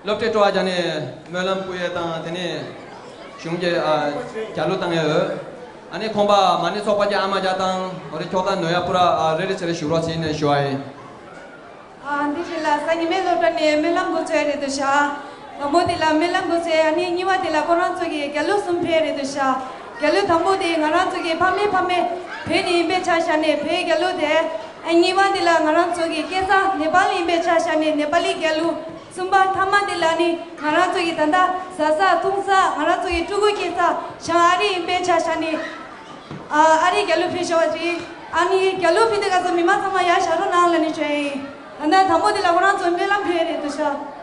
སློབ་གྲྭའི་སྤྲོ་བ་རྒྱག་ནས་སྨོན་ལམ་སྐུལ་ཡས་དང་དེ་ནས་གཞུང་གི་ཨ་རྒྱ་ལོ་བཏང་ཡས་ཡོད། ཨ་ནི་ཁོང་པ་མ་ཎི་ཚོགས་པ་གྱི་ཨ་མ་རྒྱ་དང་འོ་རེད་ཁྱོག་ཐང་ནོར་ཡ་པུ་ར་ཨ་རེ་རེ་བྱས་རེ་བཞུགས་རོགས་བྱས་ནས་ཞུ་བ་ཡིན། ཨ། འདི་ཞིག་ལ་ས་ཉི་མའི་སློབ་གྲྭ་ནས་སྨོན་ལམ་འགོ་ཚུགས་ཡ་རེད་འདུག་ཤག་དང་པོ་དེ་ལ་སྨོན་ལམ་འགོ་ཚུགས་ཡ། ཨ་ནི་གཉིས་པ་དེ་ལ་ཁོ་རང་ཚོ་གི་རྒྱ་ལོ་གསུམ་ཕེབས་རེད་འདུག་ཤག་རྒྱ་ལོ་དང་པོ་དེ་ང་རང་ཚོ་གི་ཕ་མའི་ཕ་མའི་བོད་ནས་ཡིན་པའི་ཆ་བཞག་ནས་བོད་རྒྱ་ལོ་དེ། ཨ། གཉིས་པ་དེ་ལ་ང་རང་ཚོ་གི་སྐྱེས་ས་ནེ་པཱལ་ཡིན་པའི་ཆ་བཞག་ནས་ནེ་པཱ་ལི་རྒྱ་ལོ། གསུམ་པ་ཐ་མ་དེ་ལ་ནི་ང་རང་ཚོ་གི་ད་ལྟ་ཟ་ས་འཐུང་ས་ང་རང་ཚོ་གི་ཕྲུ་གུ་སྐྱེས་ས་བྱང་ཨ་རི་ཡིན་པའི་ཆ་བཞག་ནས། ཨ། ཨ་རིའི་རྒྱ་ལོ་ཕེབས་ཤོག་ཅིག་ཨ་ནི་རྒྱ་ལོ་ཕེབས་དུས་སྐབས་སུ་མི་མང་ཚང་མ་ཡར་ཞབས་བྲོ་གནང་ལབ་ནི་བྱས་ཡིན། ད་ལྟ་དང་པོ་དེ་ལ་ཁོ་རང་ཚོ་སྨོན་ལམ་ཕེབས་རེད་འདུག་ཤག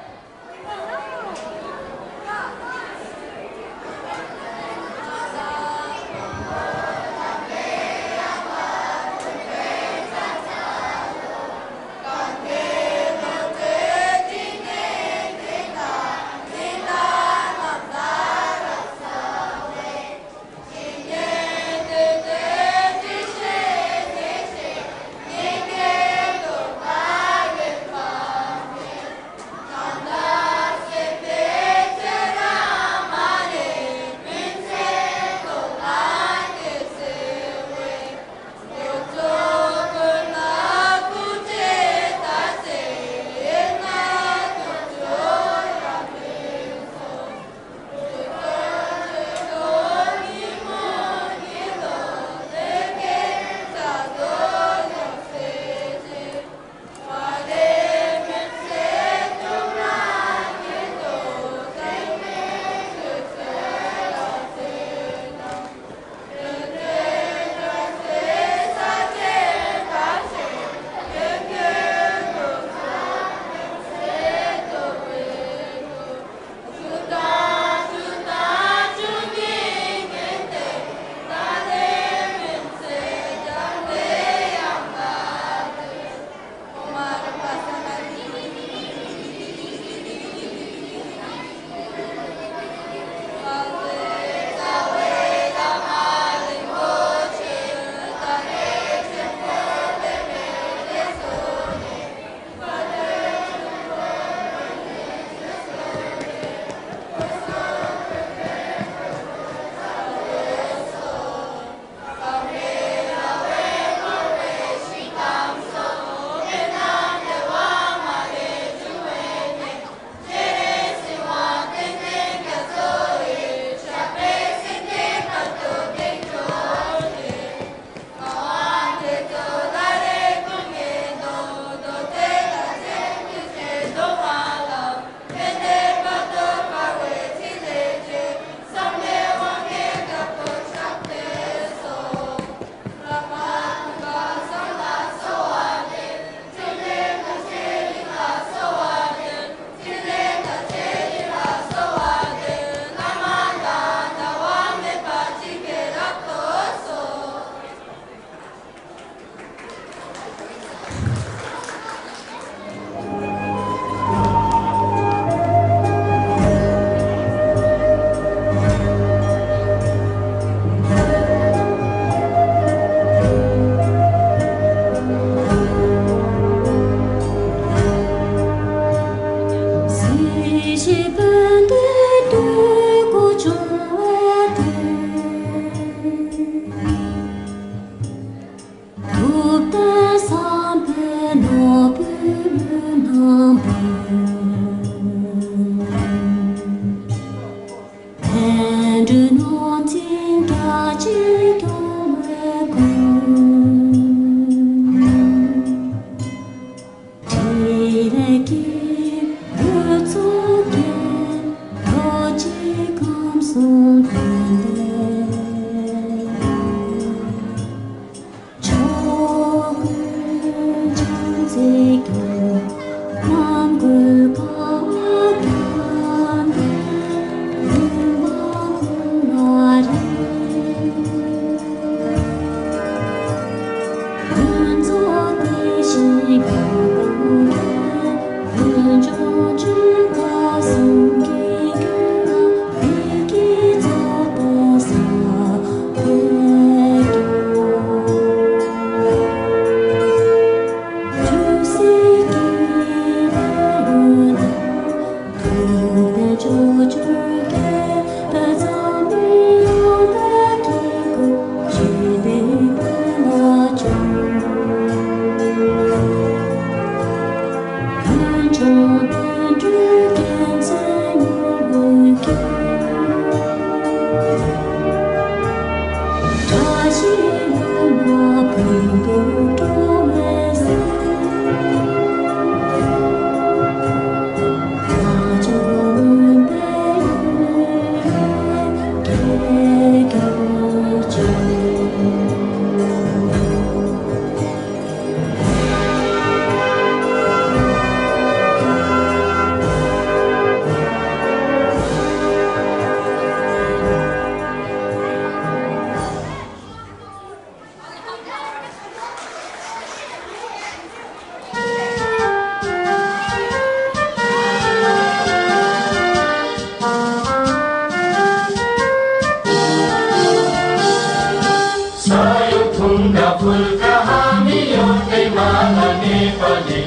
सायो थुङ्गा फुलका हामी एउटै माला नेपाली।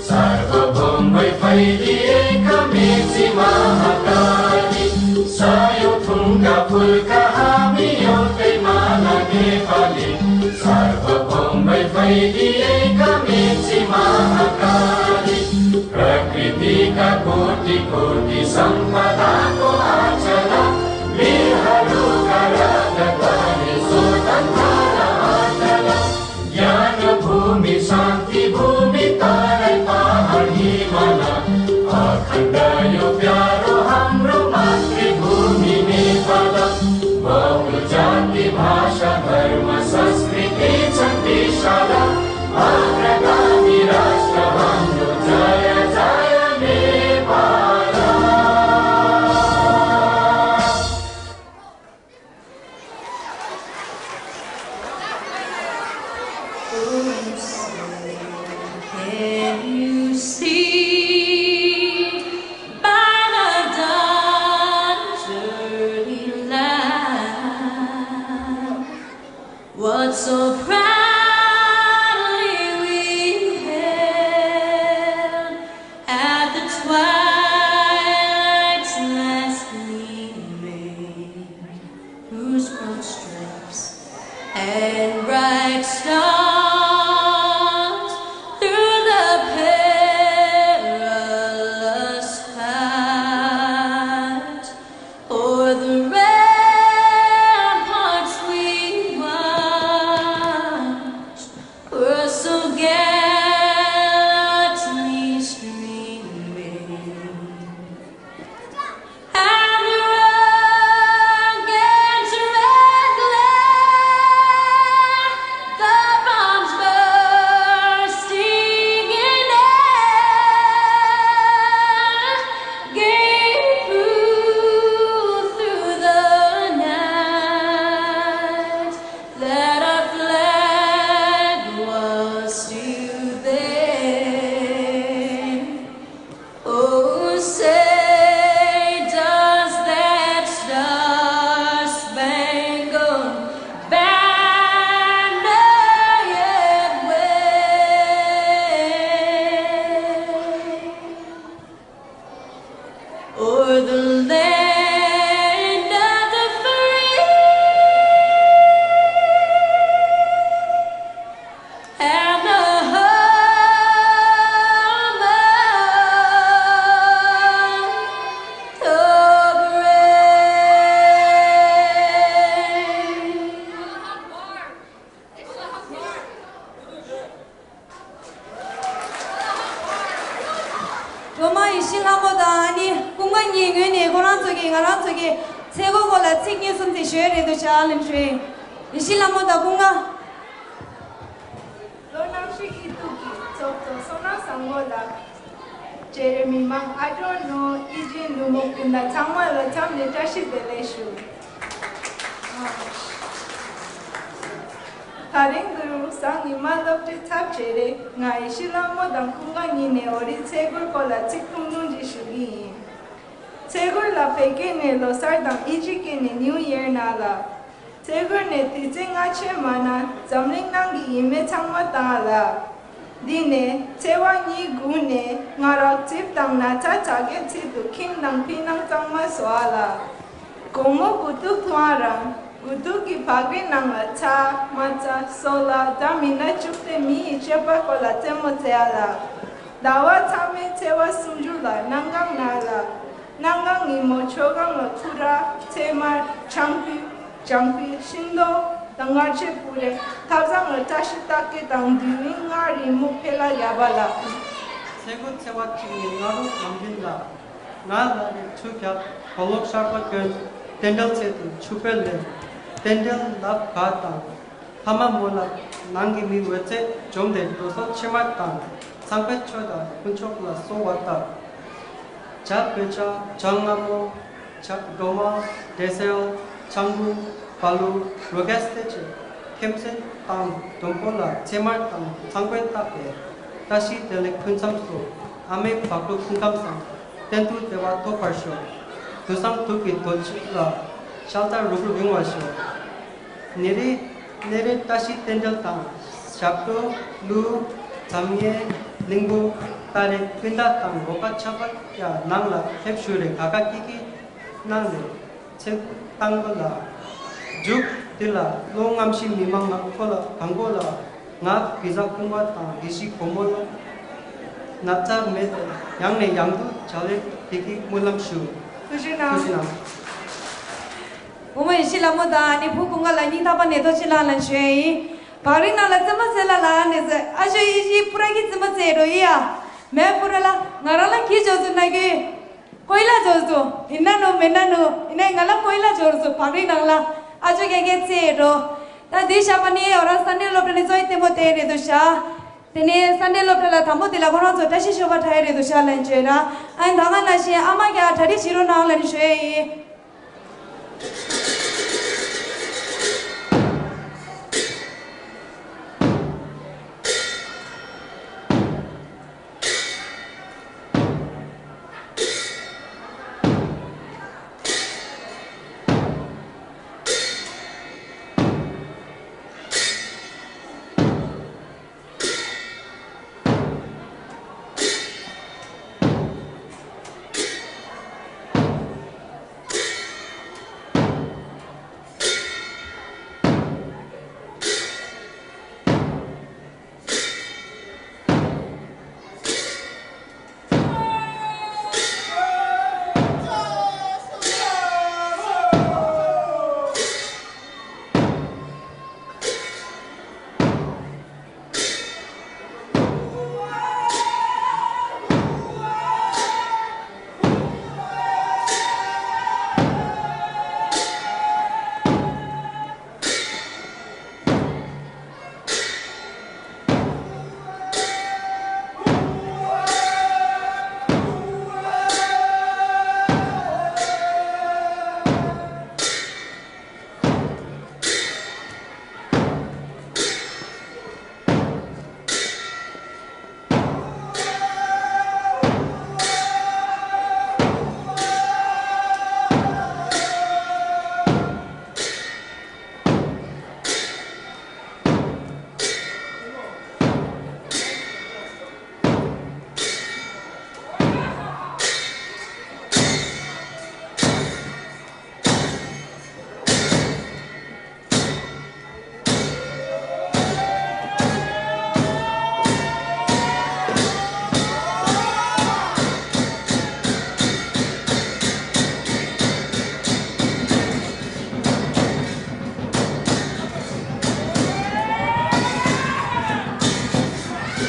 सार्वभौमै फैलिएका मेची महाकाली। सायो थुङ्गा फुलका हामी एउटै माला नेपाली। सार्वभौमै फैलिएका मेची महाकाली। प्रकृतिका कोटि कोटि सम्पदाको अचला। वीरहरूका रगत बग्ने स्वतन्त्र अचला। ज्ञान भूमि, शान्ति भूमि, तराई, पहाड, हिमाल, अखण्ड यो प्यारो हाम्रो मातृभूमि नेपाल। बहु जाति, भाषा, धर्म, संस्कृति छन् विशाल। अग्रगामी राष्ट्र हाम्रो, जय जय Nepal. Can you see by the dawn's early light what so proudly we hailed at the twilight's last gleaming? Whose broad stripes and bright stars through the perilous fight o'er the ramparts we watched were so gallantly streaming. And the rocket's red glare, the bombs bursting in air, gave proof through ཚེ་སྒོ་སྐོར་ལ་ཚིག་གཉིས་གསུམ་ཙམ་ཞུ་ཡ་རེད་འདུག་ཤག་ལན་ཞུ། ཡེ་ཤེས་ལྷ་མོ་དང་སྐུ་ལྔ། ལྷོ་ནམ་ཤི་གི་ཐུགས་ཀྱི་ཚོགས་གཙོ་བསོད་ནམས་བཟང་པོ་ལགས། བཅས་རའི་མི་མང་ཨ་ཀྲོ་ནོ་ཨི་ཇིན་ལུ་མོ་ཀུན་ལ་ཚང་མ་ལ་འཚམས་ནས་བཀྲ་ཤིས་བདེ་ལེགས་ཞུ། ད་རིང་འདིར་སང་ཉི་མ་སློབ་གྲྭའི་ཚབ་བྱས་རེད། ང་ཡེ་ཤེས་ལྷ་མོ་དང་སྐུ་ལྔ་གཉིས་ནས་ཨོ་རིའི་ཚེ་སྒོའི་སྐོར་ལ་ཚིག་ཐུང་ཐུང་ཅིག་ཞུ་གི་ཡིན། ཚེ་སྒོ་ལ་བོད་སྐད་ནས་ལོ་གསར་དང་ཨི་ཇི་སྐད་ནས་ནིའུ་ཡེར་གནང་ལ། ཚེ་སྒོ་ནས་དུས་ཚོད་སྔ་ཕྱི་མ་གནང་འཛམ་གླིང་ནང་གི་ཡིན་མེད་ཚང་མ་བཏང་ལ། འདི་ནས་ཚེས་པ་གཉིས་དགུ་ནས་ང་རང་རྩིབ་དང་ན་ཚ་ཚ་གས་ཚིག་ཏུ་ཁྱིམ་དང་ཕྱི་ནང་གཙང་མ་བཟོ་བ་ལ། དགོང་མོ་དགུ་ཐུག་ཐུང་བ་རང་དགུ་ཐུག་གི་བག་རིལ་ནང་ལ་ཚྭ་མ་ཚྭ་སོལ་བ་འདྲ་མིན་སྣ་བཅུག་སྟེ་མི་ཡི་སྤྱོད་པ་སྐོར་ལ་རྩེད་མོ་རྩེ་ཡ་ལ། ཟླ་བ་ཚང་མའི་ཚེས་པ་སུམ་ཅུ་ལ་གནམ་གང་ན་ལ། གནམ་གང་ཉིན་མོ་ཆོས་སྒང་ལ་ཐུ་ར་ཚེར་མ་ཆང་ཕུད་ལྗང་ཕུད་ཤིང་ཏོག་དང་མངར་ཆས་པུ་རེ་ཐབ་ཚང་ལ་བཀྲ་ཤིས་རྟགས་བརྒྱད་དང་དུས་མིན་སྔར་རིང་མོ་ཕེ་ལ་ཡ་བ་ལ། ཚེ་སྒོ་ཚེས་པ་གཅིག་ཉིན་སྔ་དྲོ་ནམ་རྒྱུན་ལ། ང་ལ་རེ་ཆུ་བརྒྱབ་གོ་ལོག་ཤར་པ་གྱོན། རྟེན་འབྲེལ་ཚེ་དུ་ཆུ་བེད་ལེན། རྟེན་འབྲེལ་ལབ་ག་དང་། ཕ་མ་མོ་ལ་ནང་གི་མི་འོད་ཚེ་འཇོམས་ཏེ་འགྲོ་སོང་ཕྱི་མ་དང་། ཚངས་པའི་ཆོས་དང་དཀོན་མཆོག་ལ་གསོལ་བ་བཏབ། ཇ་བོད་ཇ་ཇ་མངར་མོ། ཇ་སྒྲོལ་མ། འབྲས་སིལ། ཆང་བུ། བ་ལུ། རོ་བརྒྱ་སྟེ་ཅེ། ཁེམ་སེན་དང་སྡོང་པོ་ལ་ཚེར་མ་དང་ཚངས་པའི་རྟགས་པས་བཀྲ་ཤིས་བདེ་ལེགས་ཕུན་སུམ་ཚོགས། ཨ་མའི་བག་ལུག་ཕུང་ཁམས་བཟང་། གཏན་དུ་བདེ་བ་ཐོབ་པར་ཤོག་དུས་བཟང་དུས་ཀྱི་དོན་ཆེན་ལ། ཤ་ལྟར་རུག་རུག་ཡོང་བར་ཤོག་ནེ་རེ་ནེ་རེ་བཀྲ་ཤིས་རྟེན་འབྲེལ་དང་། ཞབས་བྲོ། གླུ། འཛམ་གླིང་། གླིང་བུ། སྟ་རེ་སྤུན་ཟླ་དང་ལོ་ཀ་ཆགས་པ་ཡ་ནང་ལ་ཕེབས་ཞུ་རེ་ག་ག་ཀི་ཀི་གནང་ནས་ཚེ་སྒོ་བཏང་གོ་ལ། མཇུག་དེ་ལ་ལྷོ་ནམ་ཤི་མི་མང་ང་ཁོ་ལ་གང་གོ་ལ། ང་བི་ཟ་ཁུང་བ་དང་དགེ་བཤེས་སྒོ་མོ་ལ། ན་ཚ་མེད་ཡང་ནས་ཡང་དུ་བྱ་ལས་དེ་གི་སྨོན་ལམ་ཞུ། ཐུགས་རྗེ་གནང་། ཐུགས་རྗེ་གནང་། བུ་མོ་ཡེ་ཤེས་ལྷ་མོ་དང་ཨ་ནེ་བུ་ཀུན་དགའ་ལ་སྙིང་ཐག་པ་ནས་ཐུགས་རྗེ་ཆེ་ལགས་ལ་ཞུ་ཡ་ཡིན། བག་རིལ་ནང་ལ་རྩེད་མོ་རྩེ་ལ་ལ་ནས་ཟེར་ཨ་ཞོ་ཡེ་ཤེས་པུ་ར་གི་རྩེད་མོ་རྩེ་རོ་ཡི་ཡ། མེ་པུ་ར་ལ་ང་རང་ལ་གི་ཇོ་ཟུ་ན་གི། ཀོའི་ལ་ཇོ་ཟུ་ཡིན་ན་ནུ་མེད་ན་ནུ་ཡིན་ན་ང་ལ་ཀོའི་ལ་ཇོ་ཟུ་བག་རིལ་ནང་ལ་ཨ་ཞོ་ག་གེ་རྩེ་རོ། ད་འདི་ཞག་པ་ནི་ཨོ་རང་ས་གནས་སློབ་གྲྭ་ནས་ཚོ་ཡི་ལྟད་མོ་དེ་རེད་འདུག་ཤག་དེ་ནས་ས་གནས་སློབ་གྲྭ་ལ་དང་པོ་དེ་ལ་ཁོ་རང་ཚོ་བཀྲ་ཤིས་ཤོག་པ་ཁྲ་ཡ་རེད་འདུག་ཤག་ལན་བརྗོད་ར། ཨ་ནི་ད་ག་ནང་བཞིན་ཨ་མ་རྒྱ་གྲ་སྒྲིག་བྱེད་རོགས་གནང་ལན་ཞུ་ཡ་ཡིན།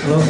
Hello.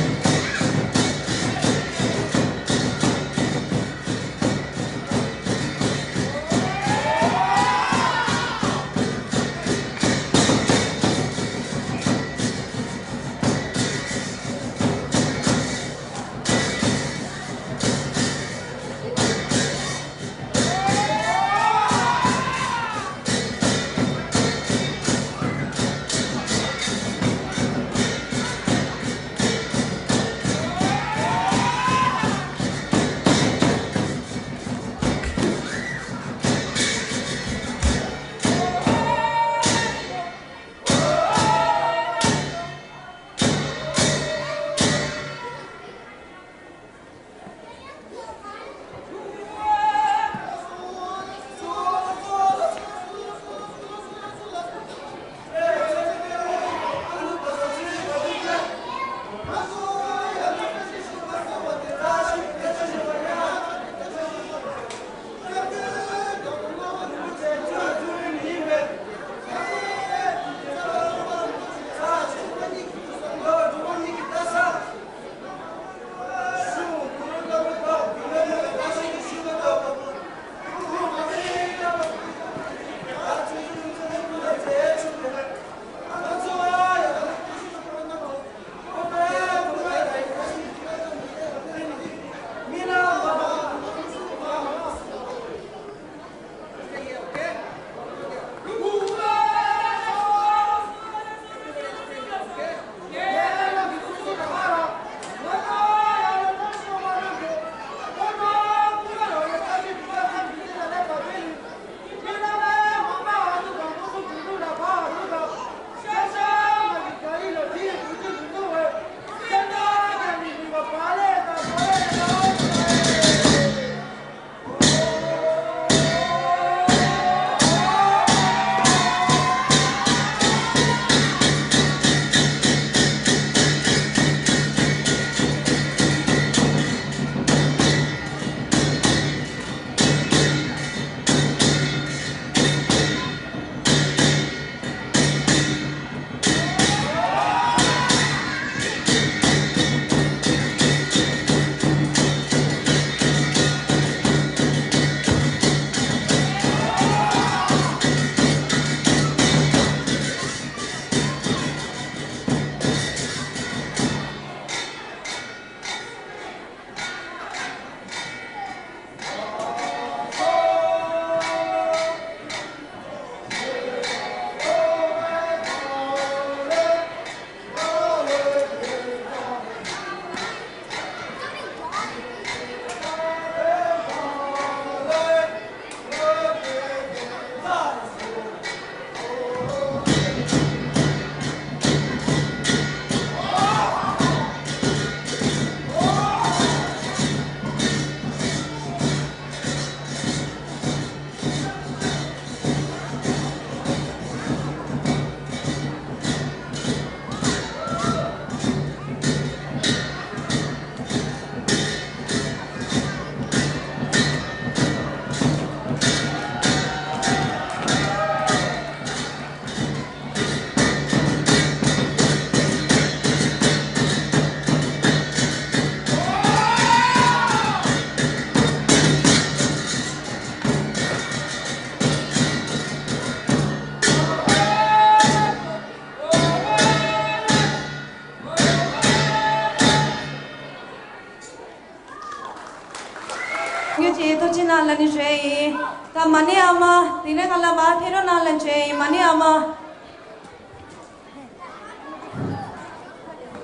ནི་རེད་ཡིན། ད་མ་ཎི་ཨ་མ་དེ་ནས་ག་ལ་བ་ཕེ་རོ་ནང་ལ་བྱས་ཡིན། མ་ཎི་ཨ་མ།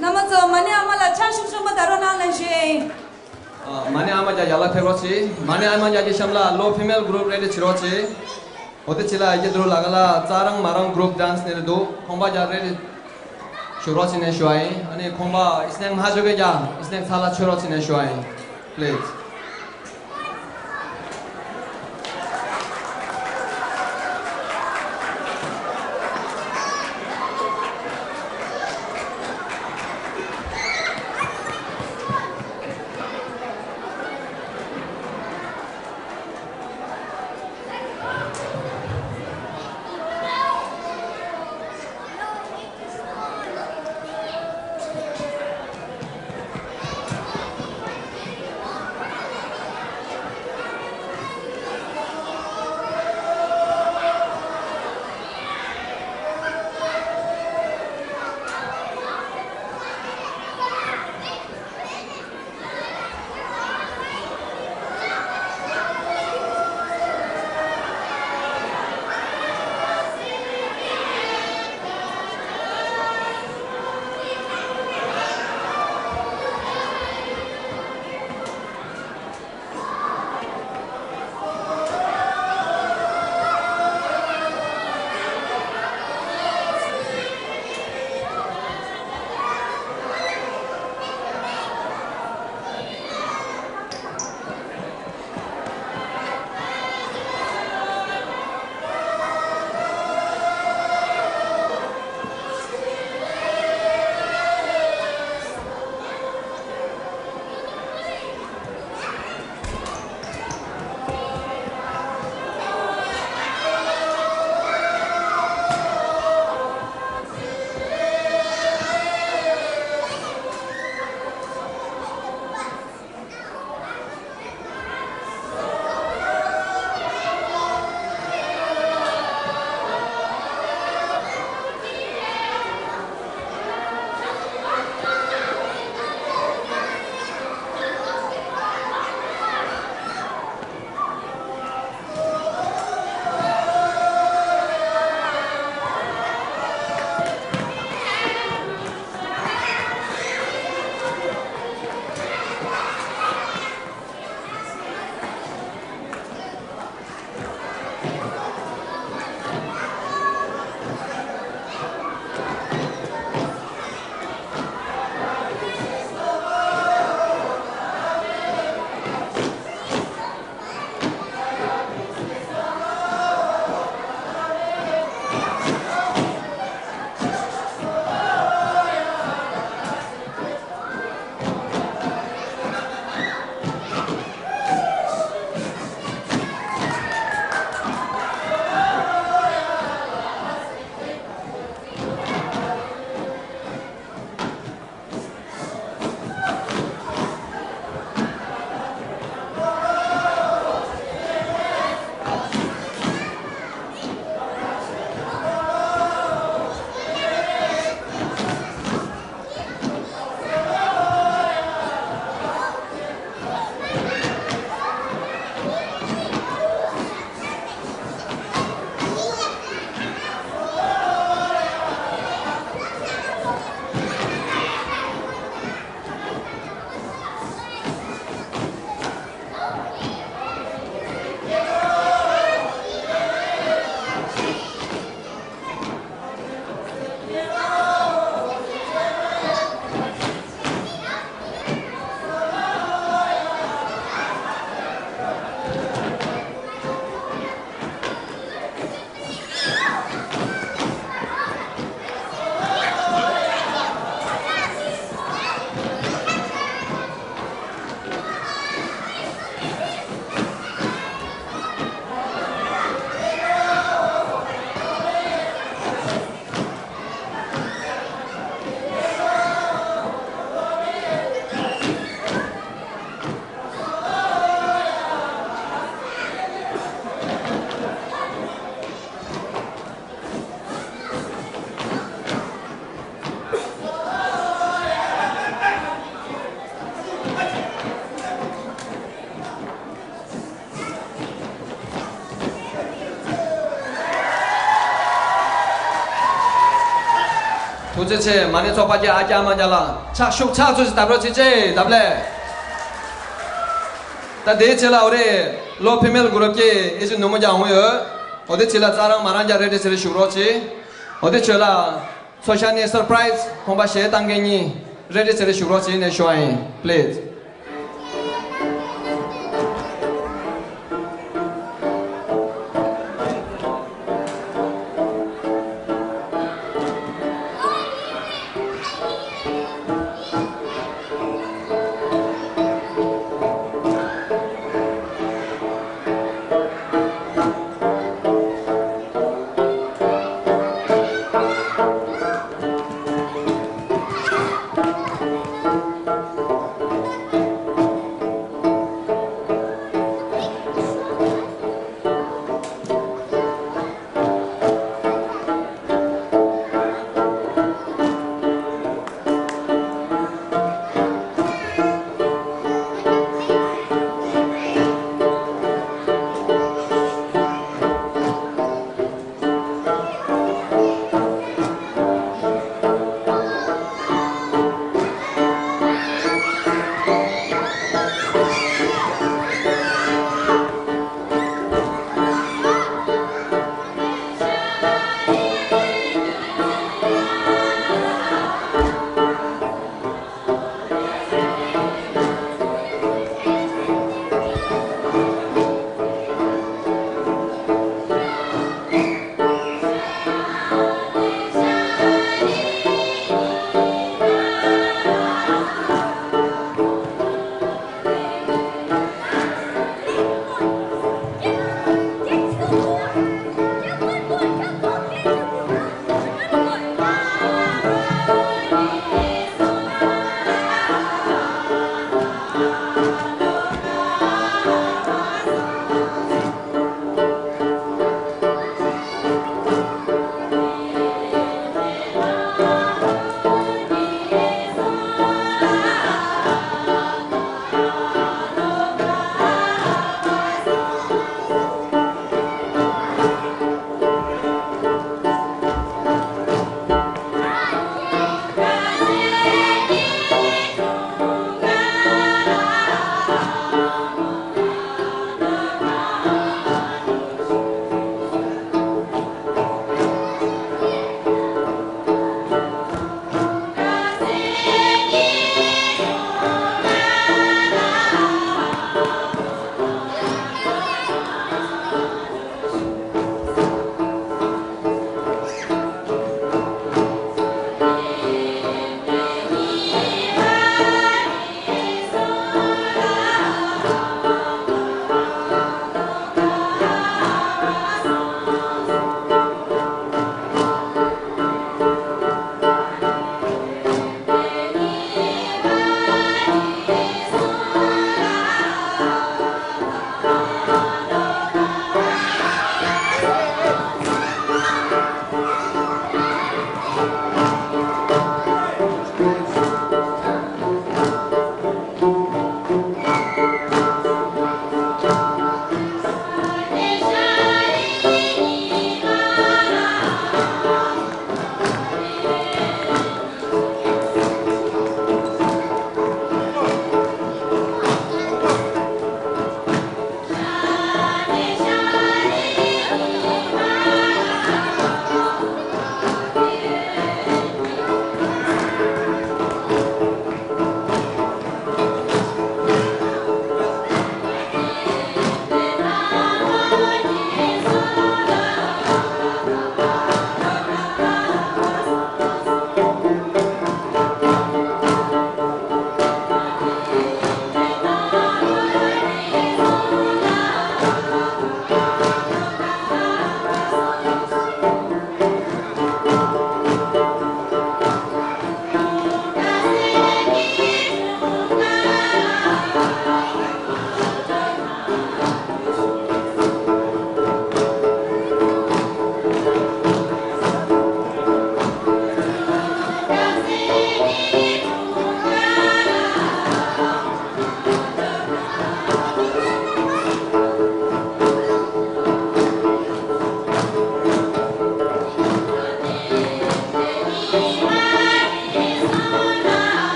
རྣམ་པ་ཚོ་མ་ཎི་ཨ་མ་ལ་ཕྱག་ཤུགས་ཆེན་པོ་ད་རོ་ནང་ལ་བྱས་ཡིན། ཨ། མ་ཎི་ཨ་མ་རྒྱ་རྒྱ་ལ་ཕེབས་རོགས་གྱིས། མ་ཎི་ཨ་མ་རྒྱ་གི་གཤམ་ལ་ལོ་ཕི་མེལ་གུ་རུབ་རེ་ལི་བྱེད་རོགས་གྱིས། འོ་དེ་ཅི་ལ་ཡ་གི་དུ་ལ་ག་ལ་ཙ་རང་མ་རང་གུ་རུབ་ཌན་སི་ནི་ལ་འདུག་ཁོང་པ་རྒྱ་རེ་ལི་ཞུ་རོགས་བྱས་ནས་ཞུ་བ་ཡིན། ཨ་ནི་ཁོང་པ་ཨིས་ནེང་མ་ཇོ་གེ་རྒྱ་ཨིས་ནེང་ཚ་ལ་ཆོས་རོགས་བྱས་ནས་ཞུ་བ་ཡིན། པི་ལིཛ། ཐུགས་རྗེ་ཆེ། མ་ཎི་ཚོགས་པ་གྱི་ཨ་ཀྱ་མ་ཀྱ་ལ་ཕྱག་ཤུགས་ཆག་ཚུལ་ཞིག་བཏབ་རོགས་བྱེད་ཅེས་ལབ་ལེ། ད་དེའི་ཆེད་ལ་འོ་རེ་ལོ་ཕི་མེལ་གུ་རུབ་ཀྱི་ཨེ་ཅི་ནུ་མོ་ཀྱང་འོང་ཡོད། འོ་དེ་ཆེད་ལ་རྩ་རང་མ་རང་ཀྱང་རེ་རེ་ཟེར་རེ་ཞུགས་རོགས་གྱིས། འོ་དེ་ཆེད་ལ་ཚོ་ཤ་ནི་སར་པ་རའི་ཛི་ཁོང་པ་གཞས་བཏང་མཁན་གཉིས་རེ་རེ་ཟེར་རེ་ཞུགས་རོགས་བྱེད་ནས་ཞུ་བ་ཡིན། པི་ལི་ཛི།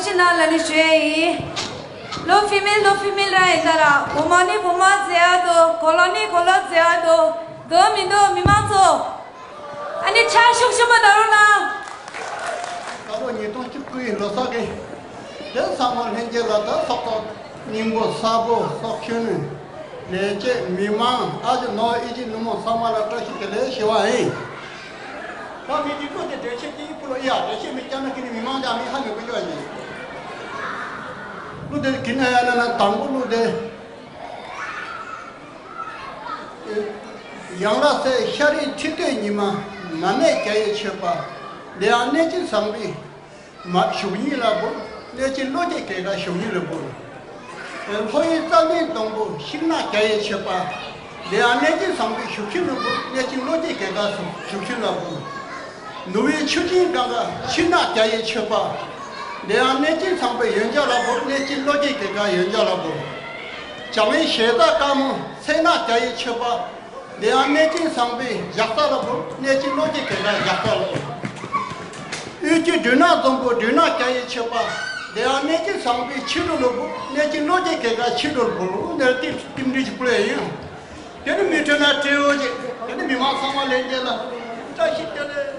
ཞིག་ན་ལ་ནི་ཞུ་ཡ་ཡིན། ལོ་ཕི་མེལ་ལོ་ཕི་མེལ་ར་ཡིན་ད་ར། བུ་མོ་ནི་བུ་མོ་ཟེར་ཡ་དོ། གོ་ལོ་ནི་གོ་ལོ་ཟེར་ཡ་དོ། དོ་མི་དོ་མི་མང་ཚོ། ཨ་ནི་ཆ་ཤུགས་ཤུགས་མ་ད་རུང་ན། ད་ལོ་ཉིས་སྟོང་བཅུ་དགུ་ཡི་ལོ་གསར་གི་དེ་ཚང་མ་ལྷན་རྒྱས་ལ་ད་སོག་སོག་སྙིང་པོ་གསར་པོ་སོག་ཤུན་ནས་ལས་བྱེད་མི་མང་ཨ་ཅེ་ནོ་ཨི་ཅེ་ནུ་མོ་ཚང་མ་ལ་བཀྲ་ཤིས་བདེ་ལེགས་ཞུ་བ་ཡིན། ད་མི་དེ་ཀོ་དེ་འགྲེལ་བཤད་དེ་ཕུ་ལོ་ཡ་འགྲེལ་བཤད་མི་སྐྱ་ན་ཁི་ནི་མི་མང་ཅག་མི་ཧ་མི་གོ་ཡོད་ཡིན། གླུ་དེ་གི་ན་ཡ་ན་ན་དང་པོ་གླུ་དེ། ཡང་ལ་སའི་ཤ་རིའི་ཁྲི་སྟོད་ཉི་མ། མ་སྨད་རྒྱ་ཡི་མཆོད་པ། དེ་ཡང་གནས་ཆེན་བཟང་པོའི་མ་བཞུགས་ཉིན་ལ་འབུལ། གནས་ཆེན་བློ་སྐྱེད་སྐལ་དཀར་བཞུགས་ཉིན་ལ་འབུལ། ལྷོ་ཡི་རྩ་མདུན་སྡོང་པོ་ཤིང་ནགས་རྒྱ་ཡི་མཆོད་པ། དེ་ཡང་གནས་ཆེན་བཟང་པོའི་བཞུགས་ཉིན་ལ་འབུལ། གནས་ཆེན་བློ་སྐྱེད་སྐལ་དཀར་བཞུགས་ཉིན་ལ་འབུལ། ནུབ་ཡི་ཆུ་སྦྱིན་གངས་དཀར་ཤིང་ནགས་རྒྱ་ཡི་མཆོད་པ། དེ་ཡང་གནས་ཆེན་བཟང་པོའི་ཡོན་ཆབ་ལ་འབུལ། གནས་ཆེན་བློ་སྐྱེད་སྐལ་དཀར་ཡོན་ཆབ་ལ་འབུལ། བྱང་མའི་ཞལ་ཟས་དཀར་མོ་ཚལ་ནགས་རྒྱ་ཡི་མཆོད་པ། དེ་ཡང་གནས་ཆེན་བཟང་པོའི་བཞག་ས་ལ་འབུལ། གནས་ཆེན་བློ་སྐྱེད་སྐལ་དཀར་བཞག་ས་ལ་འབུལ། དབུས་ཀྱི་སྦྲུལ་ནག་འཛོམས་པོ་སྦྲུལ་ནག་རྒྱ་ཡི་མཆོད་པ། དེ་ཡང་གནས་ཆེན་བཟང་པོའི་ཕྱི་དྲོ་ལ་འབུལ། གནས་ཆེན་བློ་སྐྱེད་སྐལ་དཀར་ཕྱི་དྲོ་ལ་འབུལ། ནས་ཏིམ་ཏིམ་འདྲི་ཞིག་ཕུལ་ཡ་ཡིན། དེ་ནི་མི་ཁྲོད་ན་སྤྲེའུ་ཅིག་དེ་ནི་མི་མང་ཚང་མ་ལྷན་རྒྱས་ལ་བཀྲ་ཤིས་བདེ་ལེགས།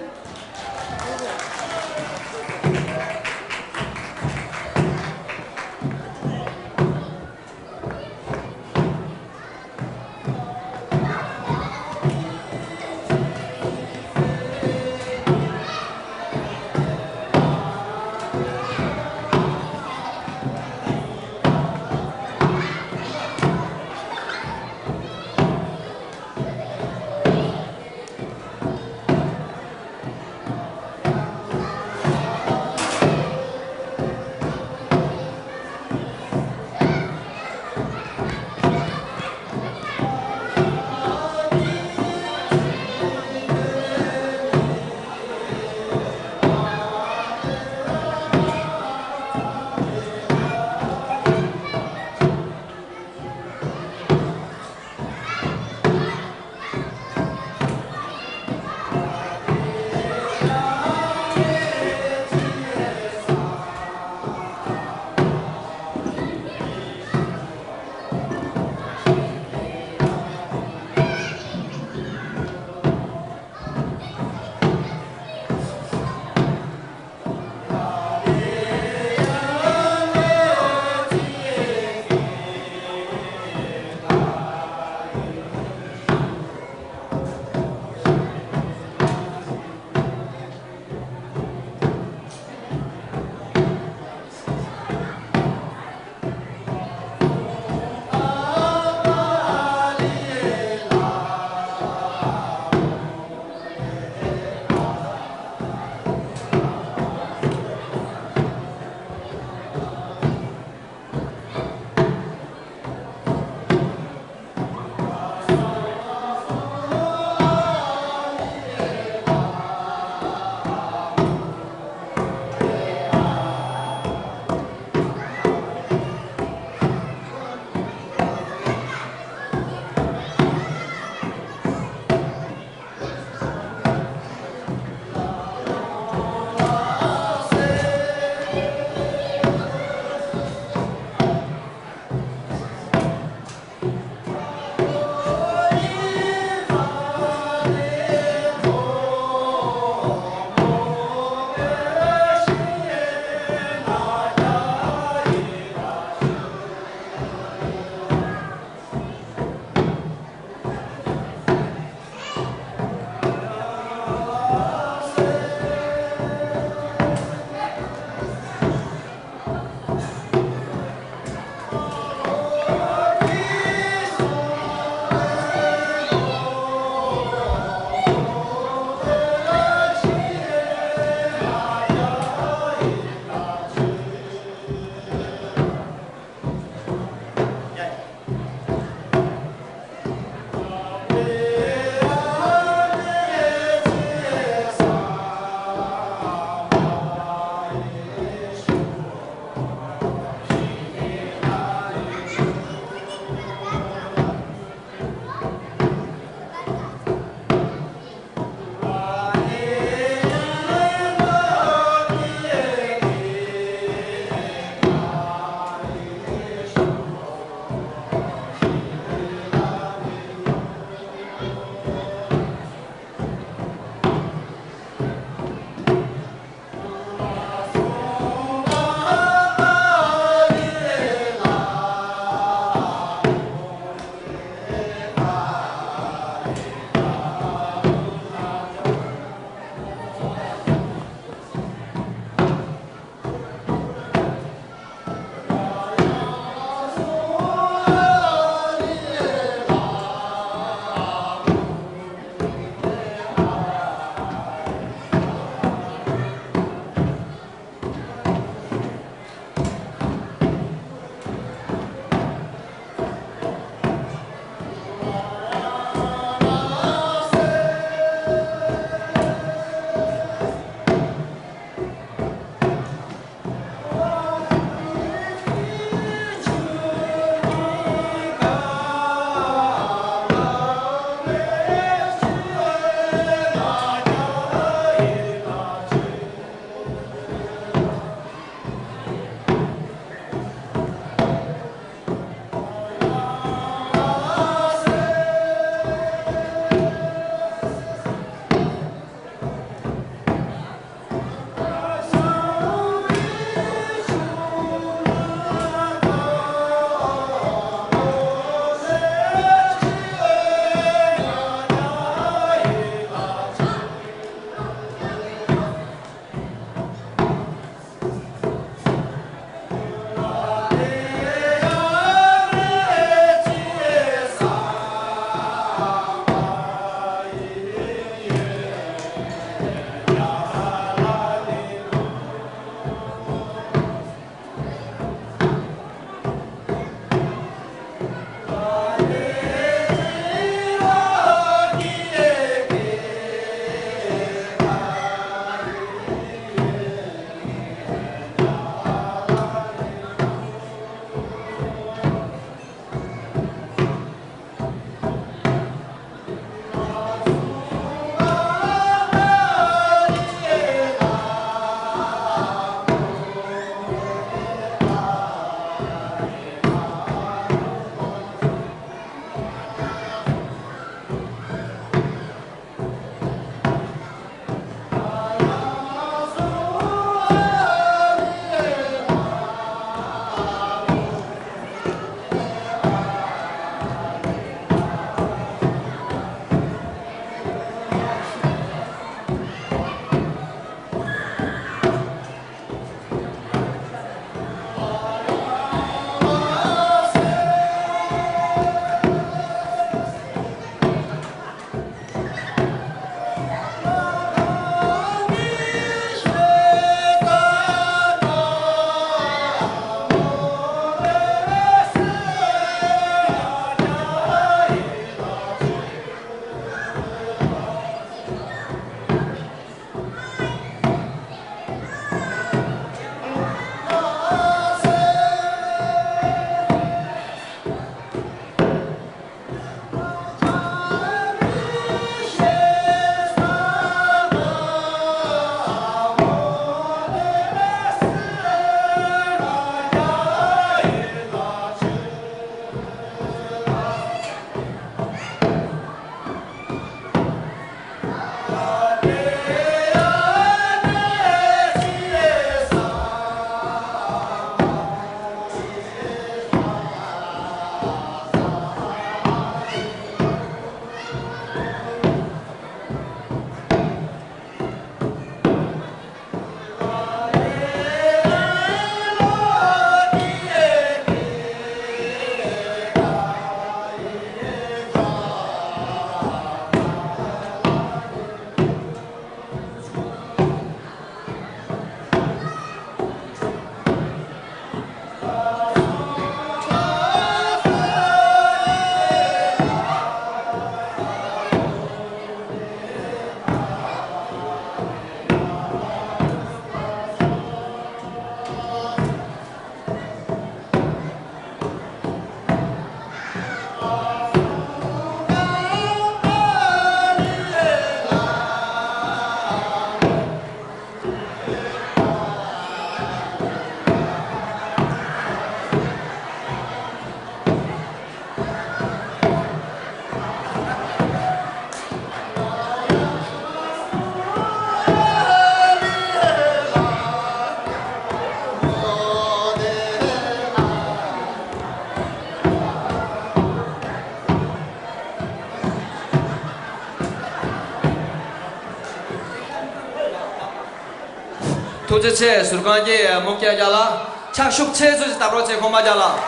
ཐུགས་རྗེ་ཆེ། ཟུར་ཁང་གི་མུ་ཁྱི་རྒྱ་ལགས། ཕྱག་ཤུགས་ཆེ་ཙམ་ཞིག་བརྡབ་རོགས་བྱེད། ཁོང་པ་རྒྱ་ལགས།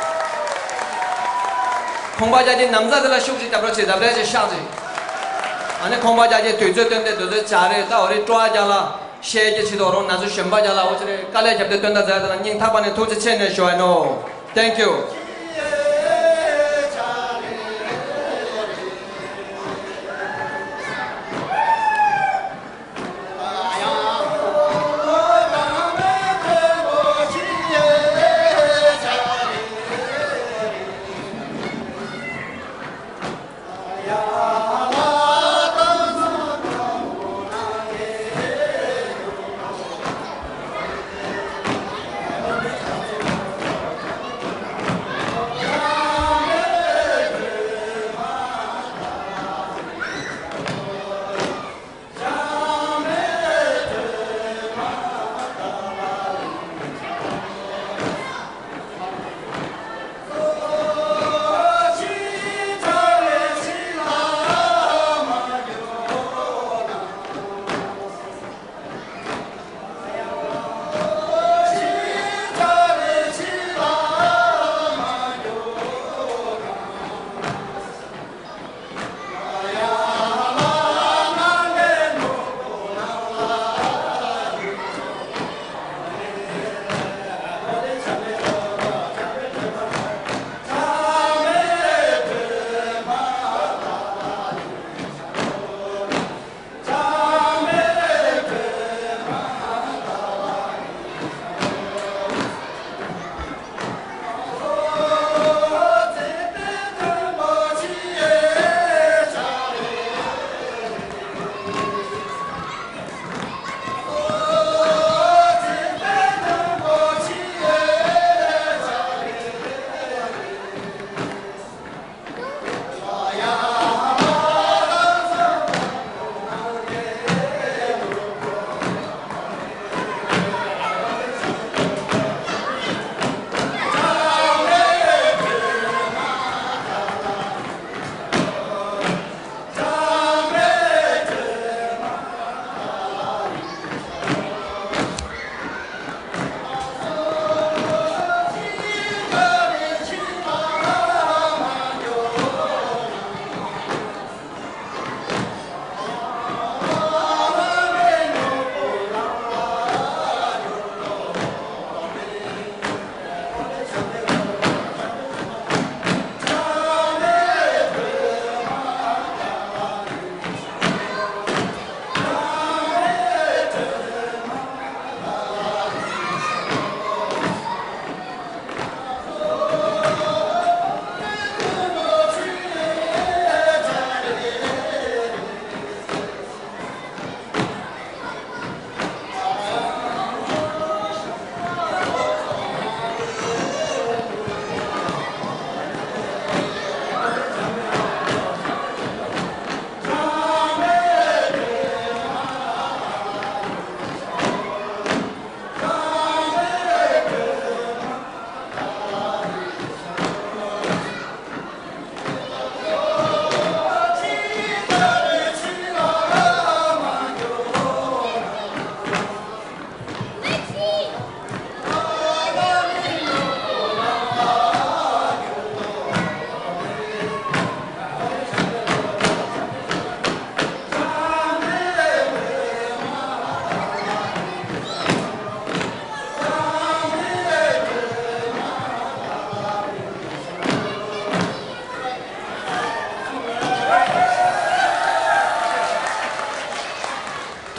ཁོང་པ་རྒྱ་གི་ན་བཟའ་དེ་ལ་ཤུགས་ཅིག་བརྡབ་རོགས་བྱེད། བརྡབ་རེས་ཅིག་ཤག་ཅིག་ཨ་ནི་ཁོང་པ་རྒྱ་གི་དུས་ཚོད་བཏོན་ཏེ་དུས་ཚོད་བྱ་རེད། ད་འོ་རེད། སྤྲོ་བ་རྒྱ་ལགས་ཤེས་ཀྱི་ཆེད་དུ་རོང་ན་ཚོ་གཞོན་པ་རྒྱ་ལགས་འོ་ཅི་རེད། དཀའ་ལས་རྒྱབ་སྟེ་བཏོན་ད་མཛད་དང་སྙིང་ཐག་པ་ནས་ཐུགས་རྗེ་ཆེ་ནས་ཞུ་བ་ཡིན་ནོ། Thank you.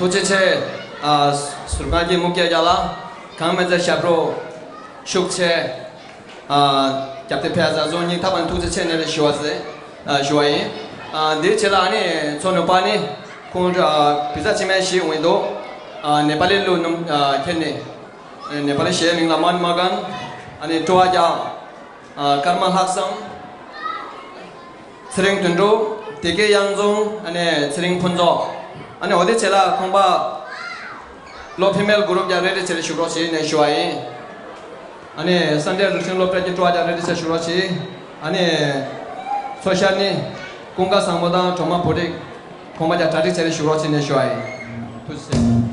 ཐུགས་རྗེ་ཆེ། ཨ། ཟུར་ཁང་གི་མུ་ཁྱི་རྒྱ་ལགས། གང་མེད་ཚེ་ཞབས་བྲོ་ཤུགས་ཆེ། ཨ། རྒྱབ་སྟེ་ཕེབས་ས་ཚོ་སྙིང་ཐག་པ་ནས་ཐུགས་རྗེ་ཆེ་ནས་ཞུ་བ་ཟེར། ཨ། ཞུ་བ་ཡིན། ཨ། འདིའི་རྗེས་ལ་ཨ་ནི་མཚོ་ནུབ་པ་ནི་ཁོང་ཚོ། ཨ། བི་ཛ་ཕྱི་མ་ཞིག་འོང་གི་འདུག་ཨ། ནེ་པ་ལི་གླུ་སྣུམ། ཨ། ཁྱེར་ནས། ཨ། ནེ་པ་ལི་གཞས་མིང་ལ་མན་མ་གན། ཨ་ནི་སྤྲོ་བ་རྒྱག་ཨ། ཀརྨ་ལྷག་བསམ། ཚེ་རིང་དོན་གྲུབ། བདེ་སྐྱིད་གཡང་རྫོང་། ཨ་ནི་ཚེ་རིང་ཕུན་ཚོགས། ཨ་ནི་འོ་དེ་བྱས་ལ་ཁོང་པ་ལོ་ཕི་མེལ་གུ་རུབ་ཀྱང་རེ་རེ་བྱས་ལ་བཞུགས་རོགས་བྱེད་ནས་ཞུ་བ་ཡིན། ཨ་ནི་སན་ཌེ་རིག་གཞུང་སློབ་གྲྭ་གི་སྤྲོ་བ་ཀྱང་རེ་རེ་བྱས་བཞུགས་རོགས་བྱེད། ཨ་ནི་མཚོ་ཤར་ནི་ཀུན་དགའ་བཟང་མོ་དང་གྲོ་མ་བུ་རིགས། ཁོང་པ་ཀྱང་གྲ་སྒྲིག་བྱས་ལ་བཞུགས་རོགས་བྱེད་ནས་ཞུ་བ་ཡིན། ཐུགས་རྗེ་ཆེ།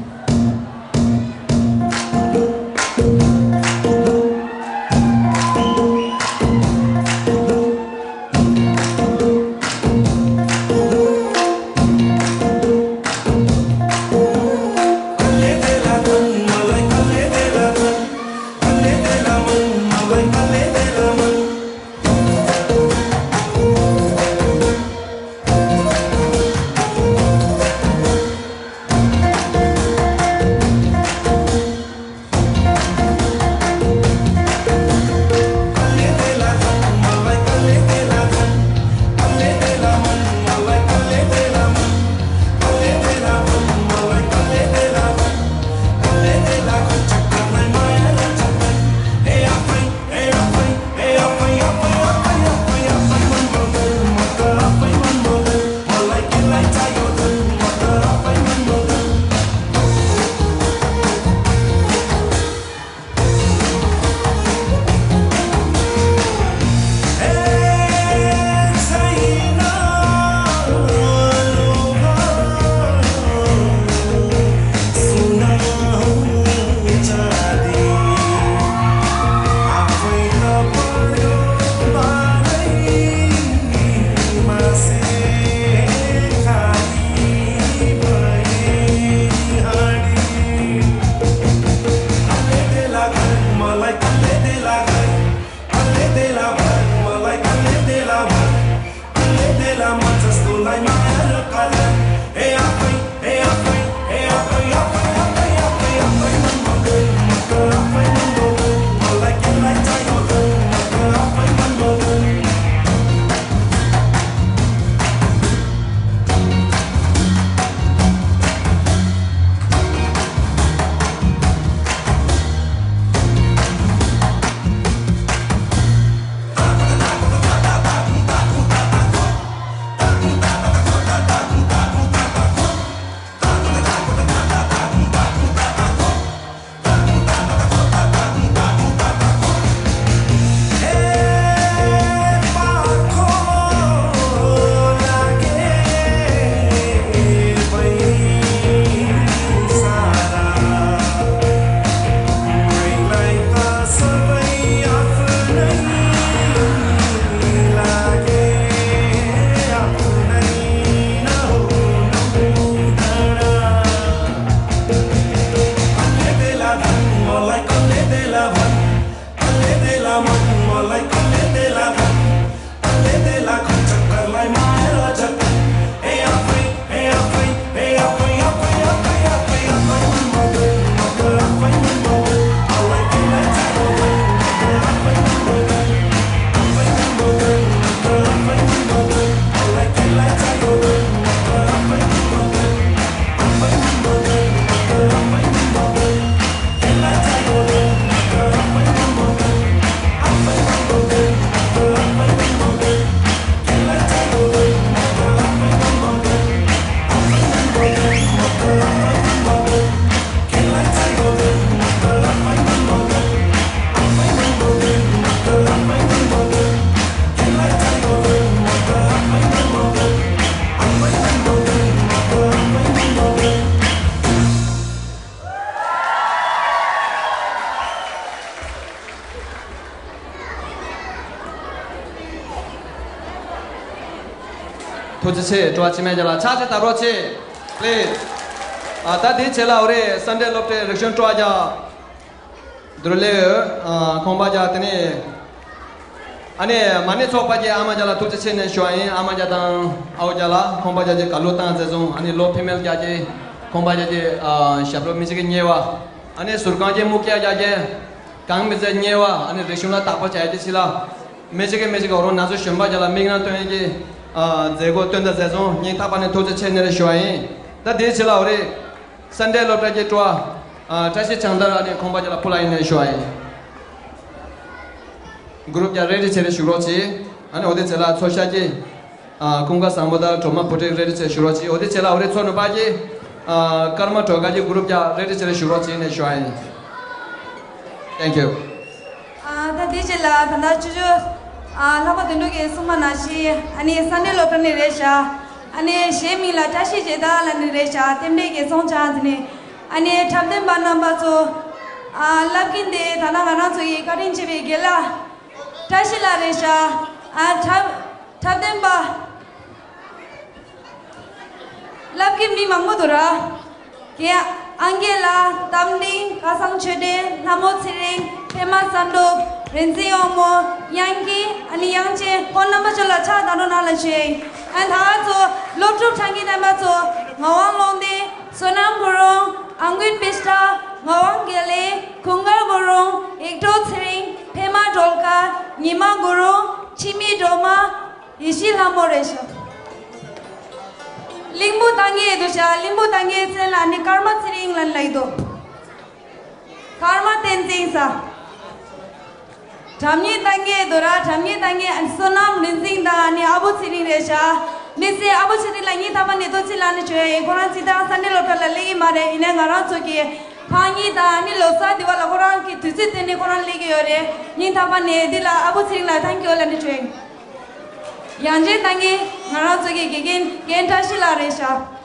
ཐུགས་རྗེ་ཆེ། སྤྲོ་བ་ཆེ་མེད་རྒྱ་ལ་ཕྱག་ཅིག་བཏབ་རོགས་བྱེད། Please། ཨ་ད་དེའི་ཆེད་ལ་འོ་རེད། སན་ཌེ་སློབ་གྲྭའི་རིག་གཞུང་སྤྲོ་བ་རྒྱ། དུར་ལེ་ཡོད། ཨ་ཁོང་པ་རྒྱ་དེ་ནས། ཨ་ནི་མ་ཎི་ཚོགས་པ་གི་ཨ་མ་རྒྱ་ལ་ཐུགས་རྗེ་ཆེ་ནས་ཞུ་བ་ཡིན། ཨ་མ་རྒྱ་དང་ཨའོ་རྒྱ་ལ་ཁོང་པ་རྒྱ་གི་ག་ལོ་བཏང་མཛད་སོང་། ཨ་ནི་ལོ་ཕི་མེལ་རྒྱ་གི་ཁོང་པ་རྒྱ་གི་ཨ་ཞབས་བྲོ་མི་གཅིག་གི་ཉེ་བ། ཨ་ནི་ཟུར་ཁང་གི་མུ་ཀྱ་རྒྱ་གི་གང་མི་ཚེ་ཉེ་བ། ཨ་ནི་རིག་གཞུང་ལ་དག་པོ་བྱ་ཡ་གི་ཕྱི་ལ། མི་གཅིག་གི་མི་གཅིག་གི་འོ་རོང་ན་ཚོ་གཞོན་པ་རྒྱ་ལ་མིག་ནང་སྟོན་ཡ་གི་ཨ་མཛད་སྒོ་སྟོན་ད་མཛད་སོང་། སྙིང་ཐག་པ་ནས་ཐུགས་རྗེ་ཆེ་ནས་ཞུ་བ་ཡིན། ད་དེའི་ཕྱི་ལ་འོ་རེད། སན་ཌེ་སློབ་གྲྭ་གི་སྤྲོ་བ། ཨ་བཀྲ་ཤིས་བྱང་ཐར་ཨ་ནི་ཁོང་པ་རྒྱ་ལ་ཕུ་ལ་ཡིན་ནས་ཞུ་བ་ཡིན། གུ་རུབ་རྒྱ་རེ་ཌི་བྱེད་རེ་ཞུ་རོགས་གྱིས། ཨ་ནི་འོ་དེ་ཚེ་ལ་ཚོ་ཤ་གི་ཨ་ཀུན་དགའ་བཟང་པོ་དང་གྲོ་མ་བུ་ཏྲེ་རེ་ཌི་བྱེད་ཞུ་རོགས་གྱིས། འོ་དེ་ཚེ་ལ་འོ་རེ་ཚོ་ནུ་པ་གི་ཨ་ཀརྨ་སྒྲོལ་དཀར་གྱི་གུ་རུབ་རྒྱ་རེ་ཌི་བྱེད་རེ་ཞུ་རོགས་གྱིས་ནས་ཞུ་བ་ཡིན། Thank you། ཨ་ད་དེ་རྗེས་ལ་ད་ལྟ་ཅོ་ཅོ་ཨ་ལྷག་པ་དོན་གྲུབ་ཀྱིས་གསུངས་པ་ནང་བཞིན་ཨ་ནི་སན་ཌེ་སློབ་གྲྭ་ནས་རེད་ཤག་ཨ་ནི་གཞས་མིང་ལ་བཀྲ་ཤིས་རྗེས་ཐང་ལབ་ནི་རེད་ཤག་རྟེན་འབྲེལ་གྱི་སོང་ཅང་དེ་ནི་ཨ་ནི་འཁྲབ་སྟོན་པ་རྣམ་པ་ཚོ། ཨ་བསླབ་མཁན་དེ་ད་ལྟ་ང་རང་ཚོ་ཡི་བཀའ་དྲིན་ཆེ་བའི་རྒན་ལགས་བཀྲ་ཤིས་ལགས་རེད་ཤག་ཨ་འཁྲབ་འཁྲབ་སྟོན་པ། བསླབ་མཁན་མི་མང་པོ་འདུག་ར། རྒན་ཨང་རྒས་ལགས། རྟ་མགྲིན། ཁ་སང་ཆོས་སྒྲོན། ལྷ་མོ་ཚེ་རིང་། པད་མ་བསམ་གྲུབ། རིག་འཛིན་དབང་མོ། དབྱངས་སྐྱིད། ཨ་ནི་དབྱངས་ཅན། ཁོང་རྣམ་པ་ཚོ་ལ་ཕྱག་བཏང་རོགས་གནང་ལབ་ཞུ་ཡིན། ཨ་ད་ང་ཚོ་སློབ་ཕྲུག་འཁྲབ་མཁན་རྣམ་པ་ཚོ། ངག་དབང་ཀློང་ལྡན། བསོད་ནམས་གུ་རུང་། ཨང་ཀུན་པེ་ཤྲ། ངག་དབང་དགེ་ལེགས། གུང་དཀར་གུ་རུང་། ཡིག་དྲུག་ཚེ་རིང་། པད་མ་སྒྲོལ་དཀར། ཉི་མ་གུ་རུང་། འཆི་མེད་སྒྲོལ་མ། ཡེ་ཤེས་ལྷ་མོ་རེད་ཤག་གླིང་བུ་བཏང་མཁན་འདུག་ཤག་གླིང་བུ་བཏང་མཁན་མཚན་ལ་ནི་ཀརྨ་ཚེ་རིང་ལབ་ལབ་ཀྱི་འདུག་ཀརྨ་བསྟན་འཛིན་ཟེར། སྒྲ་སྙན་བཏང་མཁན་འདུག་ར། སྒྲ་སྙན་བཏང་མཁན་བསོད་ནམས་རིག་འཛིན་དང་ནི་ཨ་བུ་ཚེ་རིང་རེད་ཤག་དམིགས་བསལ་ཨ་བུ་ཚེ་རིང་ལ་སྙིང་ཐག་པ་ནས་ཐུགས་རྗེ་ཆེ་ལབ་ནས་བྱོས་ཡིན། ཁོ་རང་སྤྱིར་བཏང་སན་ཌེ་སློབ་གྲྭ་ལ་སླེབས་ཀྱི་མ་རེད། ཡིན་ནའི་ང་རང་ཚོ་གི་ཕངས་སྙིང་དང་ནི་ལོ་གསར་འདི་བ་ལ་ཁོ་རང་གི་དུས་ཚོད་བཏོན་ནས་ཁོ་རང་སླེབས་ཀྱི་ཡོད་རེད། སྙིང་ཐག་པ་ནས་འདི་ལ་ཨ་བུ་ཚེ་རིང་ལ་ཐེང་ཀྱུ་ལབ་ནས་བྱོས་ཡིན། ཡང་ཅིན་ད་ངས་ང་རང་ཚོ་གི་དགེ་རྒན་རྒན་བཀྲ་ཤིས་ལགས་རེད་ཤག་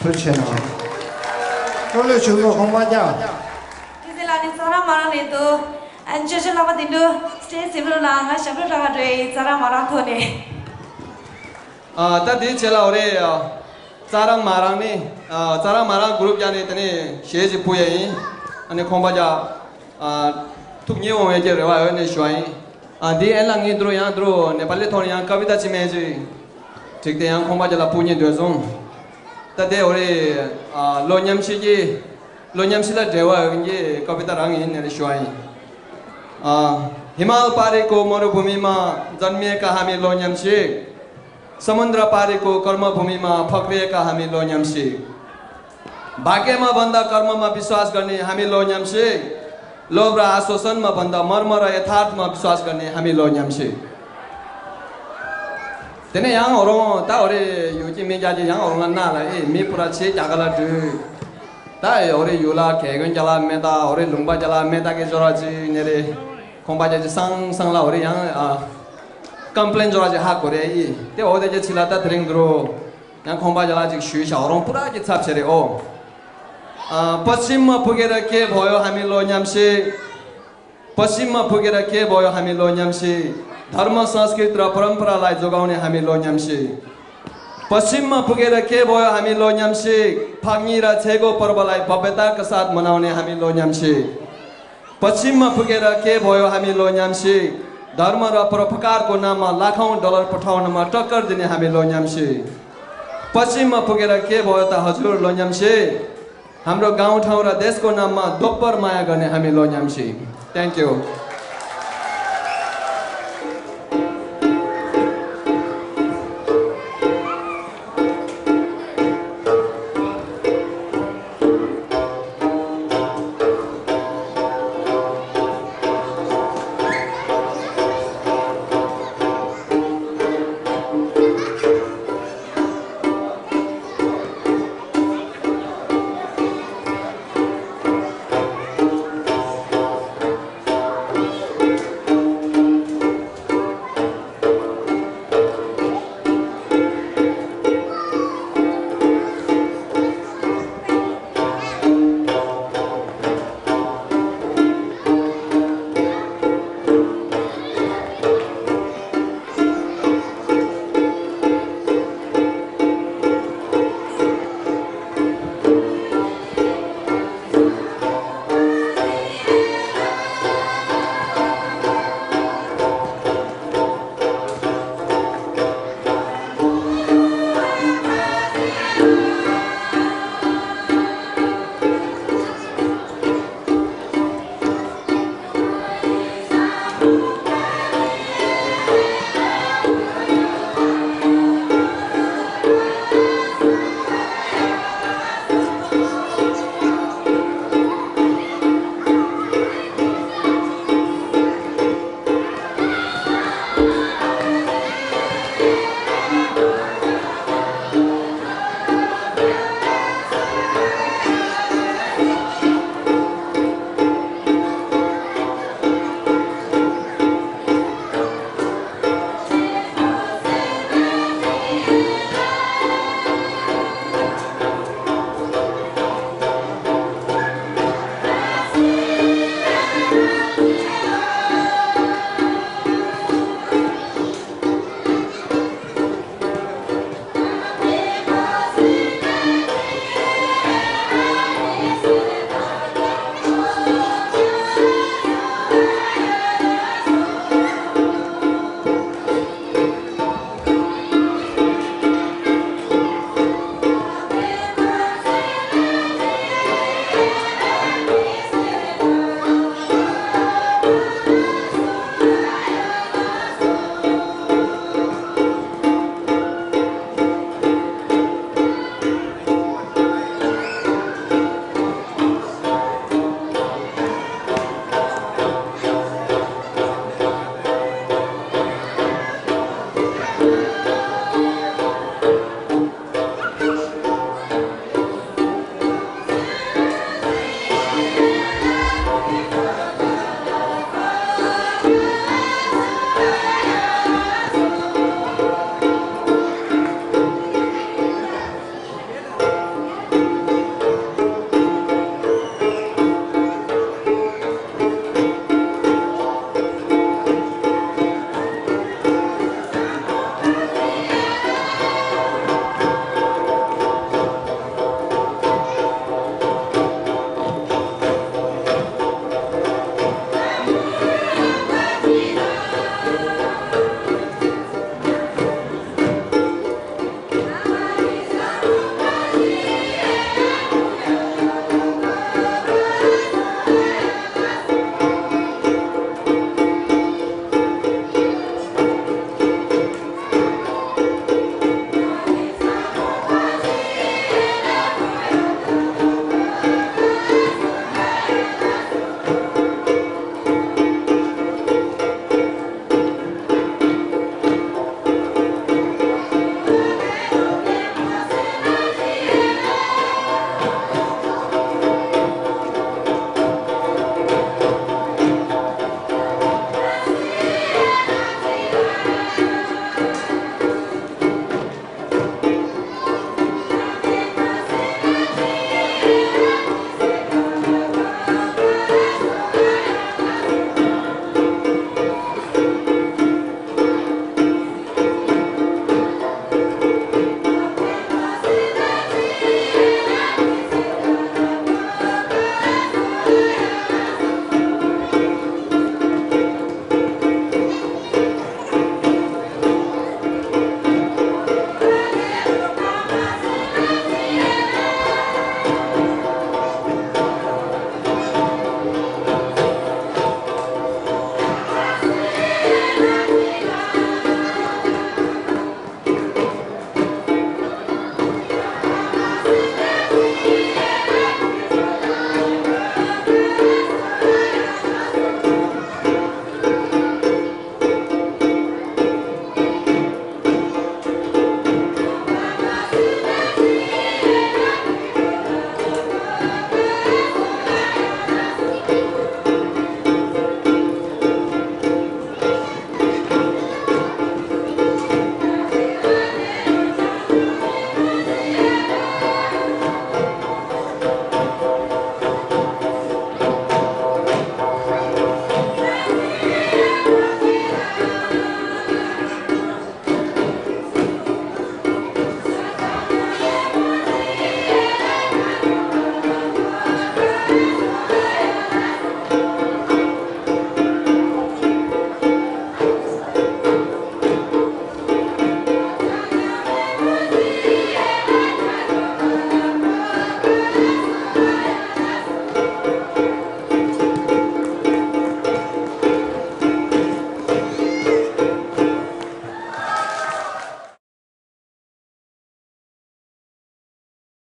ཐུགས་རྗེ་ཆེ་གནང་། བློ་ལས་བྱུང་ཚོགས་གོང་མ་རྒྱ། དེ་ཚེ་ལ་ནི་ཙ་ར་མ་རང་རེད་འདུག་ཨན་ཅོ་ཅོ་ལགས་པ་དེ་འདུག་སྟེ་སེམས་ལོ་ལ་ང་ཞབས་བྲོ་འཁྲབ་ག་འགྲོ་ཡི། ཙ་ར་མ་རང་ཐོག་ནས། ཨ་ད་དེའི་ཆེད་ལ་འོ་རེད། ཙ་ར་མ་རང་ནི་ཙ་ར་མ་རང་གུ་རུབ་རྒྱ་ནས་དེ་ནས་གཞས་ཅིག་ཕུལ་ཡ་ཡིན། ཨ་ནི་ཁོང་པ་རྒྱ་ཐུགས་མཉེས་འོང་བའི་གི་རེ་བ་ཡོད་ནས་ཞུ་བ་ཡིན། ཨ་འདི་ཨེ་ལ་ངས་འདི་རུ་ཡང་འདི་རུ་ནེ་པ་ལི་ཐོག་ནས་ཡང་ཀ་བི་ཏ་ཅི་མེད་ཅིག་བྲིས་ཏེ་ཡང་ཁོང་པ་རྒྱ་ལ་ཕུལ་སྙིང་འདོད་སོང་། ད་དེ་འོ་རེ། ཨ། ལོ་ཉམས་ཞིག་གི། ལོ་ཉམས་ཞིག་ལ་འབྲེལ་བ་ཡོད་མཁན་གྱི་ཀ་བི་ཏ་རང་ཡིན་ནས་ཞུ་བ་ཡིན། ཨ། हिमाल पारीको मरुभूमिमा जन्मिएका हामी लो न्याम्सी। समुद्र पारीको कर्मभूमिमा फक्रिएका हामी लो न्याम्सी। भाग्यमा भन्दा कर्ममा विश्वास गर्ने हामी लो न्याम्सी। लोभ र आशोषणमा भन्दा मर्म र यथार्थमा विश्वास गर्ने हामी लो न्याम्सी। དེ་ནས་ཡང་འོ་རང་ད་འོ་རེ་ཡོད་ཀྱི་མེད་ཀྱག་ཀྱི་ཡང་འོ་རང་ལ་ན་ལ་ཨེ་མི་པུ་ར་ཆེ་རྒྱ་ག་ལ་འགྲོ། ད་ཨེ་འོ་རེ་ཡུལ་ལ་གེ་གོན་རྒྱ་ལ་མེད་ད་འོ་རེ་ལུང་པ་རྒྱ་ལ་མེད་ད་གི་ཟོ་ར་ཅི་ནེ་རེ། ཁོང་པ་རྒྱ་ཅི་སང་སང་ལ་འོ་རེ་ཡང་ཨ། ཀམ་པི་ལེན་ཟོ་ར་ཅི་ཧ་གོ་རེ་ཨི། དེ་འོ་དེ་ཀྱི་ཆི་ལ་ད་དེ་རིང་འདུག་རོ། ཡང་ཁོང་པ་རྒྱ་ལ་ཅིག་ཞུས་ཤག་འོ་རང་པུ་ར་ཀྱི་ཚབ་ཆེ་རེ་ཨོ། ཨ། पश्चिममा पुगेर के भयो हामी लो न्याम्सी। पश्चिममा पुगेर के भयो हामी लो न्याम्सी। धर्म संस्कृति र परम्परालाई जोगाउने हामी लो न्याम्सी। पश्चिममा पुगेर के भयो हामी लो न्याम्सी। फाग्नी र छेगो पर्वलाई भव्यताका साथ मनाउने हामी लो न्याम्सी। पश्चिममा पुगेर के भयो हामी लो न्याम्सी। धर्म र परोपकारको नाममा लाखौँ डलर पठाउनमा टक्कर दिने हामी लो न्याम्सी। पश्चिममा पुगेर के भयो त हजुर लो न्याम्सी। हाम्रो गाउँठाउँ र देशको नाममा दोब्बर माया गर्ने हामी लो न्याम्सी। Thank you।